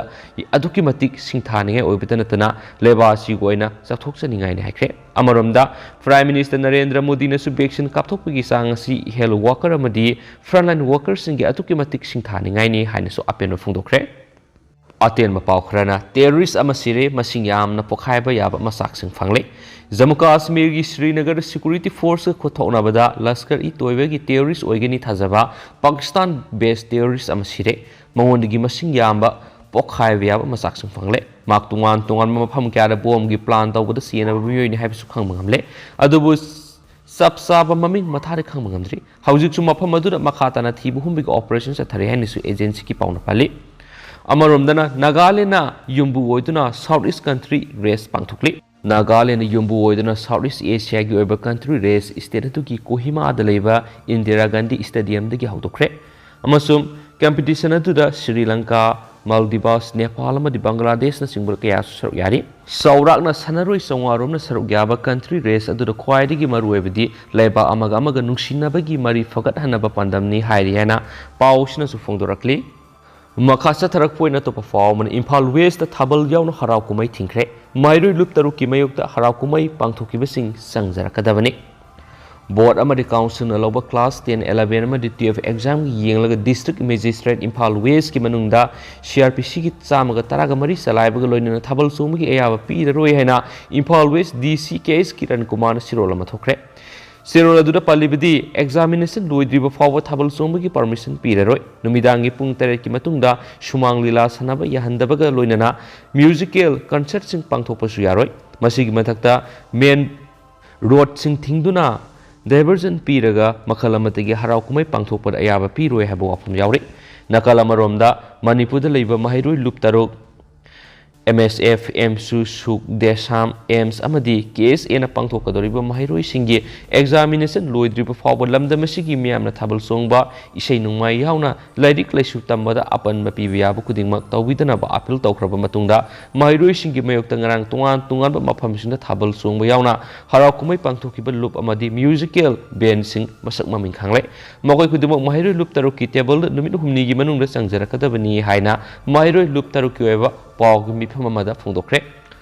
ꯑꯗꯨꯛꯀꯤ ꯃꯇꯤꯛ ꯁꯤꯡꯊꯥꯅꯤꯡꯉꯥꯏ ꯑꯣꯏꯕꯇ ꯅꯠꯇꯅ ꯂꯩꯕꯥꯛ ꯑꯁꯤꯒꯤ ꯑꯣꯏꯅ ꯆꯥꯎꯊꯣꯛꯆꯅꯤꯡꯉꯥꯏꯅꯤ ꯍꯥꯏꯈ꯭ꯔꯦ꯫ ꯑꯃꯔꯣꯝꯗ, ꯄ꯭ꯔꯥꯏꯝ ꯃꯤꯅꯤꯁꯇꯔ ꯅꯔꯦꯟꯗ꯭ꯔ ꯃꯣꯗꯤꯅꯁꯨ ꯚꯦꯛꯁꯤꯟ ꯀꯥꯞꯊꯣꯛꯄꯒꯤ ꯆꯥꯡ ꯑꯁꯤ ꯍꯦꯜꯊ ꯋꯥꯀꯔ ꯑꯃꯗꯤ ꯐ꯭ꯔꯟꯠꯂꯥꯏꯟ ꯋꯥꯀꯔꯁꯤꯡꯒꯤ ꯑꯗꯨꯛꯀꯤ ꯃꯇꯤꯛ ꯁꯤꯡꯊꯥꯅꯤꯡꯉꯥꯏꯅꯤ ꯍꯥꯏꯅꯁꯨ ꯑꯄꯦꯟꯕ ꯐꯣꯡꯗꯣꯛꯈ꯭ꯔꯦ꯫ ꯑꯇꯦꯟꯕ ꯄꯥꯎ ꯈꯔꯅ, ꯇꯦꯔꯣꯔꯤꯁ ꯑꯃ ꯁꯤꯔꯦ, ꯃꯁꯤꯡ ꯌꯥꯝꯅ ꯄꯣꯈꯥꯏꯕ ꯌꯥꯕ ꯃꯆꯥꯛꯁꯤꯡ ꯐꯪꯂꯦ꯫ Jammu ꯀꯥꯁꯃꯤꯔꯒꯤ Srinagar security ꯐꯣꯔꯁꯀ ꯈꯨꯠꯊꯣꯛꯅꯕꯗ Lashkar E ꯇꯣꯏꯕꯒꯤ terrorist ꯑꯣꯏꯒꯅꯤ ꯊꯥꯖꯕ ꯄꯥꯀꯤꯁꯇꯥꯟ ꯕꯦꯁ ꯇꯦꯔꯣꯔꯤꯁ ꯑꯃ ꯁꯤꯔꯦ꯫ ꯃꯉꯣꯟꯗꯒꯤ ꯃꯁꯤꯡ ꯌꯥꯝꯕ ꯄꯣꯈꯥꯏꯕ ꯌꯥꯕ ꯃꯆꯥꯛꯁꯤꯡ ꯐꯪꯂꯦ꯫ ꯃꯍꯥꯛ ꯇꯣꯉꯥꯟ ꯇꯣꯉꯥꯟꯕ ꯃꯐꯝ ꯀꯌꯥꯗ ꯕꯣꯝꯒꯤ ꯄ꯭ꯂꯥꯟ ꯇꯧꯕꯗ ꯆꯦꯟꯅꯕ ꯃꯤꯑꯣꯏꯅꯤ ꯍꯥꯏꯕꯁꯨ ꯈꯪꯕ ꯉꯝꯂꯦ꯫ ꯑꯗꯨꯕꯨ ꯆꯞ ꯆꯥꯕ ꯃꯃꯤꯡ ꯃꯊꯥꯗꯤ ꯈꯪꯕ ꯉꯝꯗ꯭ꯔꯤ꯫ ꯍꯧꯖꯤꯛꯁꯨ ꯃꯐꯝ ꯑꯗꯨꯗ ꯃꯈꯥ ꯇꯥꯅ ꯊꯤꯕ ꯍꯨꯝꯕꯒꯤ ꯑꯣꯄꯔꯦꯁꯟ ꯆꯠꯊꯔꯤ ꯍꯥꯏꯅꯁꯨ ꯑꯦꯖꯦꯟꯁꯤꯒꯤ ꯄꯥꯎꯅ ꯄꯜꯂꯤ꯫ ꯑꯃꯔꯣꯝꯗꯅ ꯅꯥꯒꯥꯂꯦꯟꯗꯅ ꯌꯨꯝꯕꯨ ꯑꯣꯏꯗꯨꯅ ꯁꯥꯎꯠ ꯏꯁ ꯀꯟꯇ꯭ꯔꯤ ꯔꯦꯁ ꯄꯥꯡꯊꯣꯛꯂꯤ꯫ ꯅꯥꯒꯥꯂꯦꯟꯗ ꯌꯨꯝꯕꯨ ꯑꯣꯏꯗꯨꯅ ꯁꯥꯎꯠ ꯏꯁ ꯑꯦꯁꯤꯌꯥꯒꯤ ꯑꯣꯏꯕ ꯀꯟꯇ꯭ꯔꯤ ꯔꯦꯁ ꯁ꯭ꯇꯦꯠ ꯑꯗꯨꯒꯤ ꯀꯣꯍꯤꯃꯥꯗ ꯂꯩꯕ ꯏꯟꯗꯤꯔꯥ ꯒꯥꯟꯙꯤ ꯁ꯭ꯇꯦꯗꯤꯌꯝꯗꯒꯤ ꯍꯧꯗꯣꯛꯈ꯭ꯔꯦ꯫ ꯑꯃꯁꯨꯡ ꯀꯝꯄꯤꯇꯤꯁꯟ ꯑꯗꯨꯗ ꯁ꯭ꯔꯤ ꯂꯪꯀꯥ, ꯃꯥꯜꯗꯤꯚꯁ, ꯅꯦꯄꯥꯜ ꯑꯃꯗꯤ ꯕꯪꯒ꯭ꯂꯥꯗꯦꯁꯅꯆꯤꯡꯕ ꯀꯌꯥꯁꯨ ꯁꯔꯨꯛ ꯌꯥꯔꯤ꯫ ꯆꯥꯎꯔꯥꯛꯅ ꯁꯥꯟꯅꯔꯣꯏ ꯆꯥꯝꯃꯉꯥ ꯔꯣꯝꯅ ꯁꯔꯨꯛ ꯌꯥꯕ ꯀꯟꯇ꯭ꯔꯤ ꯔꯦꯁ ꯑꯗꯨꯗ ꯈ꯭ꯋꯥꯏꯗꯒꯤ ꯃꯔꯨꯑꯣꯏꯕꯗꯤ ꯂꯩꯕꯥꯛ ꯑꯃꯒ ꯑꯃꯒ ꯅꯨꯡꯁꯤꯅꯕꯒꯤ ꯃꯔꯤ ꯐꯒꯠꯍꯟꯅꯕ ꯄꯥꯟꯗꯝꯅꯤ ꯍꯥꯏꯔꯤ ꯍꯥꯏꯅ ꯄꯥꯎꯁꯤꯅꯁꯨ ꯐꯣꯡꯗꯣꯔꯛꯂꯤ꯫ ꯃꯈꯥ ꯆꯠꯊꯔꯛꯄ ꯑꯣꯏꯅ ꯑꯇꯣꯞꯄ ꯄꯥꯎ ꯑꯃꯅ, ꯏꯝꯐꯥꯜ ꯋꯦꯁꯇ ꯊꯥꯕꯜ ꯌꯥꯎꯅ ꯍꯔꯥꯎ ꯀꯨꯝꯍꯩ ꯊꯤꯡꯈ꯭ꯔꯦ꯫ ꯃꯍꯩꯔꯣꯏ ꯂꯨꯞ ꯇꯔꯨꯛꯀꯤ ꯃꯥꯌꯣꯛꯇ ꯍꯔꯥꯎ ꯀꯨꯝꯍꯩ ꯄꯥꯡꯊꯣꯛꯈꯤꯕꯁꯤꯡ ꯆꯪꯖꯔꯛꯀꯗꯕꯅꯤ꯫ ꯕꯣꯔꯗ ꯑꯃꯗꯤ ꯀꯥꯎꯟꯁꯤꯜꯅ ꯂꯧꯕ ꯀ꯭ꯂꯥꯁ ꯇꯦꯟ, ꯏꯂꯦꯚꯦꯟ ꯑꯃꯗꯤ ꯇꯨꯌꯦꯜꯐ ꯑꯦꯛꯖꯥꯝꯒꯤ ꯌꯦꯡꯂꯒ ꯗꯤꯁꯇ꯭ꯔꯤꯛ ꯃꯦꯖꯤꯁꯇ꯭ꯔꯦꯠ ꯏꯝꯐꯥꯜ ꯋꯦꯁꯀꯤ ꯃꯅꯨꯡꯗ ꯁꯤ ꯑꯥꯔ ꯄꯤ ꯁꯤꯒꯤ ꯆꯥꯝꯃꯒ ꯇꯔꯥꯒ ꯃꯔꯤ ꯆꯂꯥꯏꯕꯒ ꯂꯣꯏꯅꯅ ꯊꯥꯕꯜ ꯆꯣꯡꯕꯒꯤ ꯑꯌꯥꯕ ꯄꯤꯔꯔꯣꯏ ꯍꯥꯏꯅ ꯏꯝꯐꯥꯜ ꯋꯦꯁ ꯗꯤ ꯁꯤ ꯀꯦ ꯑꯦꯁ ꯀꯤꯔꯟ ꯀꯨꯃꯥꯔꯅ ꯆꯦꯔꯣꯜ ꯑꯃ ꯊꯣꯛꯈ꯭ꯔꯦ꯫ ꯆꯦꯔꯣꯜ ꯑꯗꯨꯗ ꯄꯜꯂꯤꯕꯗꯤ, ꯑꯦꯛꯖꯥꯃꯤꯅꯦꯁꯟ ꯂꯣꯏꯗ꯭ꯔꯤꯕ ꯐꯥꯎꯕ ꯊꯥꯕꯜ ꯆꯣꯡꯕꯒꯤ ꯄꯔꯃꯤꯁꯟ ꯄꯤꯔꯔꯣꯏ꯫ ꯅꯨꯃꯤꯗꯥꯡꯒꯤ ꯄꯨꯡ ꯇꯔꯦꯠꯀꯤ ꯃꯇꯨꯡꯗ ꯁꯨꯃꯥꯡ ꯂꯤꯂꯥ ꯁꯥꯟꯅꯕ ꯌꯥꯍꯟꯗꯕꯒ ꯂꯣꯏꯅꯅ ꯃ꯭ꯌꯨꯖꯤꯀꯦꯜ ꯀꯟꯁꯔꯠꯁꯤꯡ ꯄꯥꯡꯊꯣꯛꯄꯁꯨ ꯌꯥꯔꯣꯏ꯫ ꯃꯁꯤꯒꯤ ꯃꯊꯛꯇ ꯃꯦꯟ ꯔꯣꯗꯁꯤꯡ ꯊꯤꯡꯗꯨꯅ ꯗꯥꯏꯚꯔꯖꯟ ꯄꯤꯔꯒ ꯃꯈꯜ ꯑꯃꯠꯇꯒꯤ ꯍꯔꯥꯎ ꯀꯨꯝꯍꯩ ꯄꯥꯡꯊꯣꯛꯄꯗ ꯑꯌꯥꯕ ꯄꯤꯔꯣꯏ ꯍꯥꯏꯕ ꯋꯥꯐꯝ ꯌꯥꯎꯔꯤ꯫ ꯅꯥꯀꯜ ꯑꯃꯔꯣꯝꯗ, ꯃꯅꯤꯄꯨꯔꯗ ꯂꯩꯕ ꯃꯍꯩꯔꯣꯏ ꯂꯨꯞ ꯇꯔꯨꯛ, ꯑꯦꯝ ꯑꯦꯁ ꯑꯦꯐ, ꯑꯦꯝꯁꯨ, ꯁꯨꯛ, ꯗꯦꯁꯥꯝ, ꯑꯦꯝꯁ ꯑꯃꯗꯤ ꯀꯦ ꯑꯦꯁ ꯑꯦꯅ ꯄꯥꯡꯊꯣꯛꯀꯗꯧꯔꯤꯕ ꯃꯍꯩꯔꯣꯏꯁꯤꯡꯒꯤ ꯑꯦꯛꯖꯥꯃꯤꯅꯦꯁꯟ ꯂꯣꯏꯗ꯭ꯔꯤꯕ ꯐꯥꯎꯕ ꯂꯝꯗꯝ ꯑꯁꯤꯒꯤ ꯃꯤꯌꯥꯝꯅ ꯊꯥꯕꯜ ꯆꯣꯡꯕ, ꯏꯁꯩ ꯅꯣꯡꯃꯥꯏ ꯌꯥꯎꯅ ꯂꯥꯏꯔꯤꯛ ꯂꯥꯏꯁꯨ ꯇꯝꯕꯗ ꯑꯄꯟꯕ ꯄꯤꯕ ꯌꯥꯕ ꯈꯨꯗꯤꯡꯃꯛ ꯇꯧꯕꯤꯗꯅꯕ ꯑꯥꯄꯤꯜ ꯇꯧꯈ꯭ꯔꯕ ꯃꯇꯨꯡꯗ, ꯃꯍꯩꯔꯣꯏꯁꯤꯡꯒꯤ ꯃꯥꯌꯣꯛꯇ ꯉꯔꯥꯡ ꯇꯣꯉꯥꯟ ꯇꯣꯉꯥꯟꯕ ꯃꯐꯝꯁꯤꯡꯗ ꯊꯥꯕꯜ ꯆꯣꯡꯕ ꯌꯥꯎꯅ ꯍꯔꯥꯎ ꯀꯨꯝꯍꯩ ꯄꯥꯡꯊꯣꯛꯈꯤꯕ ꯂꯨꯞ ꯑꯃꯗꯤ ꯃ꯭ꯌꯨꯖꯤꯀꯦꯜ ꯕꯦꯟꯁꯤꯡ ꯃꯁꯛ ꯃꯃꯤꯡ ꯈꯪꯂꯦ꯫ ꯃꯈꯣꯏ ꯈꯨꯗꯤꯡꯃꯛ ꯃꯍꯩꯔꯣꯏ ꯂꯨꯞ ꯇꯔꯨꯛꯀꯤ ꯇꯦꯕꯜꯗ ꯅꯨꯃꯤꯠ ꯍꯨꯝꯅꯤꯒꯤ ꯃꯅꯨꯡꯗ ꯆꯪꯖꯔꯛꯀꯗꯕꯅꯤ ꯍꯥꯏꯅ ꯃꯍꯩꯔꯣꯏ ꯂꯨꯞ ꯇꯔꯨꯛꯀꯤ ꯑꯣꯏꯕ ꯄꯥꯎꯒꯤ ꯃꯤꯐꯝ ꯑꯃꯗ ꯐꯣꯡꯗꯣꯛꯈ꯭ꯔꯦ꯫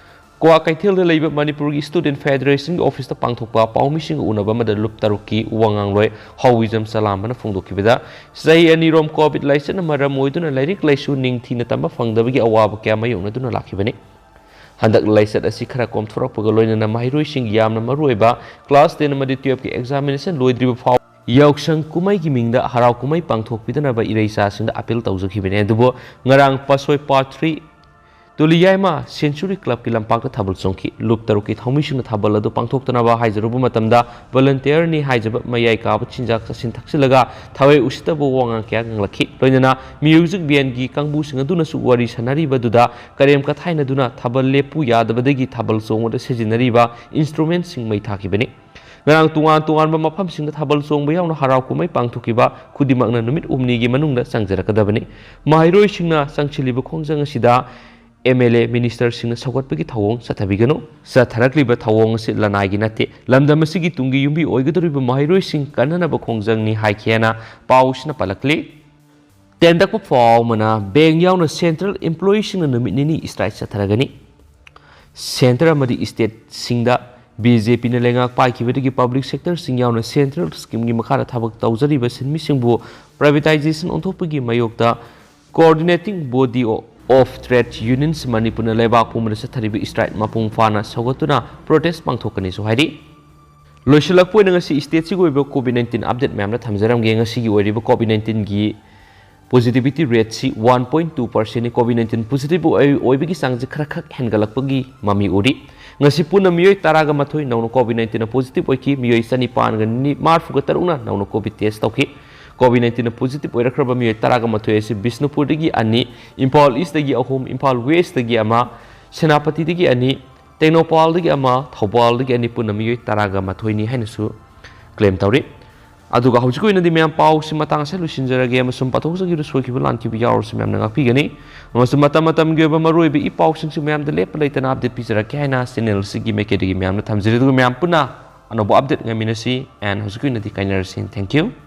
ꯀ꯭ꯋꯥꯀꯩꯊꯦꯜꯗ ꯂꯩꯕ ꯃꯅꯤꯄꯨꯔꯒꯤ ꯁ꯭ꯇꯨꯗꯦꯟꯠ ꯐꯦꯗꯔꯦꯁꯟꯒꯤ ꯑꯣꯐꯤꯁꯇ ꯄꯥꯡꯊꯣꯛꯄ ꯄꯥꯎꯃꯤꯁꯤꯡꯒ ꯎꯅꯕ ꯑꯃꯗ ꯂꯨꯞ ꯇꯔꯨꯛꯀꯤ ꯋꯥꯉꯥꯡꯂꯣꯏ ꯍꯥꯎꯋꯤꯖꯝ ꯆꯂꯥꯝꯕꯅ ꯐꯣꯡꯗꯣꯛꯈꯤꯕꯗ, ꯆꯍꯤ ꯑꯅꯤꯔꯣꯝ ꯀꯣꯚꯤꯗ ꯂꯥꯏꯆꯠꯅ ꯃꯔꯝ ꯑꯣꯏꯗꯨꯅ ꯂꯥꯏꯔꯤꯛ ꯂꯥꯏꯁꯨ ꯅꯤꯡꯊꯤꯅ ꯇꯝꯕ ꯐꯪꯗꯕꯒꯤ ꯑꯋꯥꯕ ꯀꯌꯥ ꯃꯥꯌꯣꯛꯅꯗꯨꯅ ꯂꯥꯛꯈꯤꯕꯅꯤ꯫ ꯍꯟꯗꯛ ꯂꯥꯏꯆꯠ ꯑꯁꯤ ꯈꯔ ꯀꯣꯝꯊꯣꯔꯛꯄꯒ ꯂꯣꯏꯅꯅ ꯃꯍꯩꯔꯣꯏꯁꯤꯡꯒꯤ ꯌꯥꯝꯅ ꯃꯔꯨꯑꯣꯏꯕ ꯀ꯭ꯂꯥꯁ ꯇꯦꯟ ꯑꯃꯗꯤ ꯇꯨꯌꯦꯜꯐꯀꯤ ꯑꯦꯛꯖꯥꯃꯤꯅꯦꯁꯟ ꯂꯣꯏꯗ꯭ꯔꯤꯕ ꯐꯥꯎ ꯌꯥꯎꯁꯪ ꯀꯨꯝꯍꯩꯒꯤ ꯃꯤꯡꯗ ꯍꯔꯥꯎ ꯀꯨꯝꯍꯩ ꯄꯥꯡꯊꯣꯛꯄꯤꯗꯅꯕ ꯏꯔꯩꯆꯥꯁꯤꯡꯗ ꯑꯥꯄꯤꯜ ꯇꯧꯖꯈꯤꯕꯅꯤ꯫ ꯑꯗꯨꯕꯨ ꯉꯔꯥꯡ ꯄꯥꯠꯁꯣꯏ ꯄꯥꯔꯠ ꯊ꯭ꯔꯤ ꯇꯨꯂꯤꯌꯥꯏꯃ ꯁꯦꯟꯆꯨꯔꯤ ꯀ꯭ꯂꯕꯀꯤ ꯂꯝꯄꯥꯛꯇ ꯊꯥꯕꯜ ꯆꯣꯡꯈꯤ꯫ ꯂꯨꯞ ꯇꯔꯨꯛꯀꯤ ꯊꯧꯃꯤꯁꯤꯡꯅ ꯊꯥꯕꯜ ꯑꯗꯨ ꯄꯥꯡꯊꯣꯛꯇꯅꯕ ꯍꯥꯏꯖꯔꯨꯕ ꯃꯇꯝꯗ, ꯚꯣꯂꯨꯟꯇꯤꯌꯔꯅꯤ ꯍꯥꯏꯖꯕ ꯃꯌꯥꯏ ꯀꯥꯕ ꯆꯤꯟꯖꯥꯛ ꯆꯥꯁꯤꯟ ꯊꯛꯆꯤꯜꯂꯒ ꯊꯋꯥꯏ ꯎꯁꯤꯠꯇꯕ ꯋꯥꯉꯥꯡ ꯀꯌꯥ ꯉꯥꯡꯂꯛꯈꯤ꯫ ꯂꯣꯏꯅꯅ ꯃ꯭ꯌꯨꯖꯤꯛ ꯕꯦꯟꯒꯤ ꯀꯥꯡꯕꯨꯁꯤꯡ ꯑꯗꯨꯅꯁꯨ ꯋꯥꯔꯤ ꯁꯥꯅꯔꯤꯕꯗꯨꯗ ꯀꯔꯦꯝ ꯀꯊꯥꯏꯅꯗꯨꯅ ꯊꯥꯕꯜ ꯂꯦꯞꯄꯨ ꯌꯥꯗꯕꯗꯒꯤ ꯊꯥꯕꯜ ꯆꯣꯡꯕꯗ ꯁꯤꯖꯤꯟꯅꯔꯤꯕ ꯏꯟꯁꯇ꯭ꯔꯨꯃꯦꯟꯁꯤꯡ ꯃꯩ ꯊꯥꯈꯤꯕꯅꯤ꯫ ꯉꯔꯥꯡ ꯇꯣꯉꯥꯟ ꯇꯣꯉꯥꯟꯕ ꯃꯐꯝꯁꯤꯡꯗ ꯊꯥꯕꯜ ꯆꯣꯡꯕ ꯌꯥꯎꯅ ꯍꯔꯥꯎ ꯀꯨꯝꯍꯩ ꯄꯥꯡꯊꯣꯛꯈꯤꯕ ꯈꯨꯗꯤꯡꯃꯛꯅ ꯅꯨꯃꯤꯠ ꯍꯨꯝꯅꯤꯒꯤ ꯃꯅꯨꯡꯗ ꯆꯪꯖꯔꯛꯀꯗꯕꯅꯤ꯫ ꯃꯍꯩꯔꯣꯏꯁꯤꯡꯅ ꯆꯪꯁꯤꯜꯂꯤꯕ ꯈꯣꯡꯖꯪ ꯑꯁꯤꯗ ꯑꯦꯝ ꯑꯦꯜ ꯑꯦ, ꯃꯤꯅꯤꯁꯇꯔꯁꯤꯡꯅ ꯁꯧꯒꯠꯄꯒꯤ ꯊꯧꯑꯣꯡ ꯆꯠꯊꯕꯤꯒꯅꯨ꯫ ꯆꯠꯊꯔꯛꯂꯤꯕ ꯊꯧꯑꯣꯡ ꯑꯁꯤ ꯂꯅꯥꯏꯒꯤ ꯅꯠꯇꯦ꯫ ꯂꯝꯗꯝ ꯑꯁꯤꯒꯤ ꯇꯨꯡꯒꯤ ꯌꯨꯝꯕꯤ ꯑꯣꯏꯒꯗꯧꯔꯤꯕ ꯃꯍꯩꯔꯣꯏꯁꯤꯡ ꯀꯟꯅꯅꯕ ꯈꯣꯡꯖꯪꯅꯤ ꯍꯥꯏꯈꯤ ꯍꯥꯏꯅ ꯄꯥꯎꯁꯤꯅ ꯄꯜꯂꯛꯂꯤ꯫ ꯇꯦꯟꯗꯛꯄ ꯄꯥꯎ ꯑꯃꯅ, ꯕꯦꯡ ꯌꯥꯎꯅ ꯁꯦꯟꯇ꯭ꯔꯦꯜ ꯏꯝꯄ꯭ꯂꯣꯌꯤꯁꯤꯡꯅ ꯅꯨꯃꯤꯠ ꯅꯤꯅꯤ ꯁ꯭ꯇ꯭ꯔꯥꯏꯛ ꯆꯠꯊꯔꯒꯅꯤ꯫ ꯁꯦꯟꯇꯔ ꯑꯃꯗꯤ ꯁ꯭ꯇꯦꯠꯁꯤꯡꯗ ꯕꯤ ꯖꯦ ꯄꯤꯅ ꯂꯩꯉꯥꯛ ꯄꯥꯏꯈꯤꯕꯗꯒꯤ ꯄꯕ꯭ꯂꯤꯛ ꯁꯦꯛꯇꯔꯁꯤꯡ ꯌꯥꯎꯅ ꯁꯦꯟꯇ꯭ꯔꯦꯜ ꯁ꯭ꯀꯤꯝꯒꯤ ꯃꯈꯥꯗ ꯊꯕꯛ ꯇꯧꯖꯔꯤꯕ ꯁꯤꯟꯃꯤꯁꯤꯡꯕꯨ ꯄ꯭ꯔꯥꯏꯚꯦꯇꯥꯏꯖꯦꯁꯟ ꯑꯣꯟꯊꯣꯛꯄꯒꯤ ꯃꯥꯌꯣꯛꯇ Coordinating Body of Trade Unions ꯃꯅꯤꯄꯨꯔꯅ ꯂꯩꯕꯥꯛ ꯄꯨꯝꯕꯗ ꯆꯠꯊꯔꯤꯕ ꯁ꯭ꯇ꯭ꯔꯥꯏꯛ ꯃꯄꯨꯡ ꯐꯥꯅ ꯁꯧꯒꯠꯇꯨꯅ ꯄ꯭ꯔꯣꯇꯦꯁ ꯄꯥꯡꯊꯣꯛꯀꯅꯤꯁꯨ ꯍꯥꯏꯔꯤ꯫ ꯂꯣꯏꯁꯤꯜꯂꯛꯄ ꯑꯣꯏꯅ ꯉꯁꯤ ꯁ꯭ꯇꯦꯠꯁꯤꯒꯤ ꯑꯣꯏꯕ ꯀꯣꯚꯤꯗ ꯅꯥꯏꯟꯇꯤꯟ ꯑꯞꯗꯦꯠ ꯃꯌꯥꯝꯅ ꯊꯝꯖꯔꯝꯒꯦ꯫ ꯉꯁꯤꯒꯤ ꯑꯣꯏꯔꯤꯕ ꯀꯣꯚꯤꯗ ꯅꯥꯏꯟꯇꯤꯟꯒꯤ ꯄꯣꯖꯤꯇꯤꯚꯤꯇꯤ ꯔꯦꯠꯁꯤ ꯋꯥꯟ ꯄꯣꯏꯟ ꯇꯨ ꯄꯥꯔꯁꯦꯟꯅꯤ꯫ ꯀꯣꯚꯤꯗ ꯅꯥꯏꯟꯇꯤꯟ ꯄꯣꯖꯤꯇꯤꯚ ꯑꯣꯏ-, ꯑꯣꯏꯕꯒꯤ ꯆꯥꯡꯁꯤ ꯈꯔ ꯈꯛ ꯍꯦꯟꯒꯠꯂꯛꯄꯒꯤ ꯃꯃꯤ ꯎꯔꯤ꯫ ꯉꯁꯤ ꯄꯨꯟꯅ ꯃꯤꯑꯣꯏ ꯇꯔꯥꯒ ꯃꯥꯊꯣꯏ ꯅꯧꯅ ꯀꯣꯚꯤꯗ ꯅꯥꯏꯟꯇꯤꯟꯅ ꯄꯣꯖꯤꯇꯤꯚ ꯑꯣꯏꯈꯤ꯫ ꯃꯤꯑꯣꯏ ꯆꯅꯤꯄꯥꯟꯒ ꯃꯔꯤꯐꯨꯒ ꯇꯔꯨꯛꯅ ꯅꯧꯅ ꯀꯣꯚꯤꯗ ꯇꯦꯁ ꯇꯧꯈꯤ꯫ ꯀꯣꯚꯤꯗ ꯅꯥꯏꯟꯇꯤꯟꯅ ꯄꯣꯖꯤꯇꯤꯚ ꯑꯣꯏꯔꯛꯈ꯭ꯔꯕ ꯃꯤꯑꯣꯏ ꯇꯔꯥꯒ ꯃꯥꯊꯣꯏ ꯑꯁꯤ ꯕꯤꯁꯅꯨꯄꯨꯔꯗꯒꯤ ꯑꯅꯤ, ꯏꯝꯐꯥꯜ ꯏꯁꯇꯒꯤ ꯑꯍꯨꯝ, ꯏꯝꯐꯥꯜ ꯋꯦꯁꯇꯒꯤ ꯑꯃ, ꯁꯦꯅꯥꯄꯇꯤꯗꯒꯤ ꯑꯅꯤ, ꯇꯦꯡꯅꯧꯄꯜꯗꯒꯤ ꯑꯃ, ꯊꯧꯕꯥꯜꯗꯒꯤ ꯑꯅꯤ, ꯄꯨꯟꯅ ꯃꯤꯑꯣꯏ ꯇꯔꯥꯒ ꯃꯥꯊꯣꯏꯅꯤ ꯍꯥꯏꯅꯁꯨ ꯀ꯭ꯂꯦꯝ ꯇꯧꯔꯤ꯫ ꯑꯗꯨꯒ ꯍꯧꯖꯤꯛꯀꯤ ꯑꯣꯏꯅꯗꯤ ꯃꯌꯥꯝ ꯄꯥꯎꯁꯤ ꯃꯇꯥꯡ ꯑꯁꯤꯗ ꯂꯣꯏꯁꯤꯟꯖꯔꯒꯦ ꯑꯃꯁꯨꯡ ꯄꯥꯊꯣꯛꯆꯈꯤꯕꯗ ꯁꯣꯏꯈꯤꯕ ꯂꯥꯟꯈꯤꯕ ꯌꯥꯎꯔꯁꯨ ꯃꯌꯥꯝꯅ ꯉꯥꯛꯄꯤꯒꯅꯤ꯫ ꯑꯃꯁꯨꯡ ꯃꯇꯝ ꯃꯇꯝꯒꯤ ꯑꯣꯏꯕ ꯃꯔꯨꯑꯣꯏꯕ ꯏ ꯄꯥꯎꯁꯤꯡꯁꯨ ꯃꯌꯥꯝꯗ ꯂꯦꯞꯄ ꯂꯩꯇꯅ ꯑꯞꯗꯦꯠ ꯄꯤꯖꯔꯛꯀꯦ ꯍꯥꯏꯅ ꯆꯦꯅꯦꯜꯁꯤꯒꯤ ꯃꯥꯏꯀꯩꯗꯒꯤ ꯃꯌꯥꯝꯅ ꯊꯝꯖꯔꯤ꯫ ꯑꯗꯨꯒ ꯃꯌꯥꯝ ꯄꯨꯟꯅ ꯑꯅꯧꯕ ꯑꯞꯗꯦꯠ ꯉꯥꯏꯃꯤꯟꯅꯁꯤ꯫ And ꯍꯧꯖꯤꯛꯀꯤ ꯑꯣꯏꯅꯗꯤ ꯀꯥꯏꯅꯔꯁꯤ꯫ Thank you꯫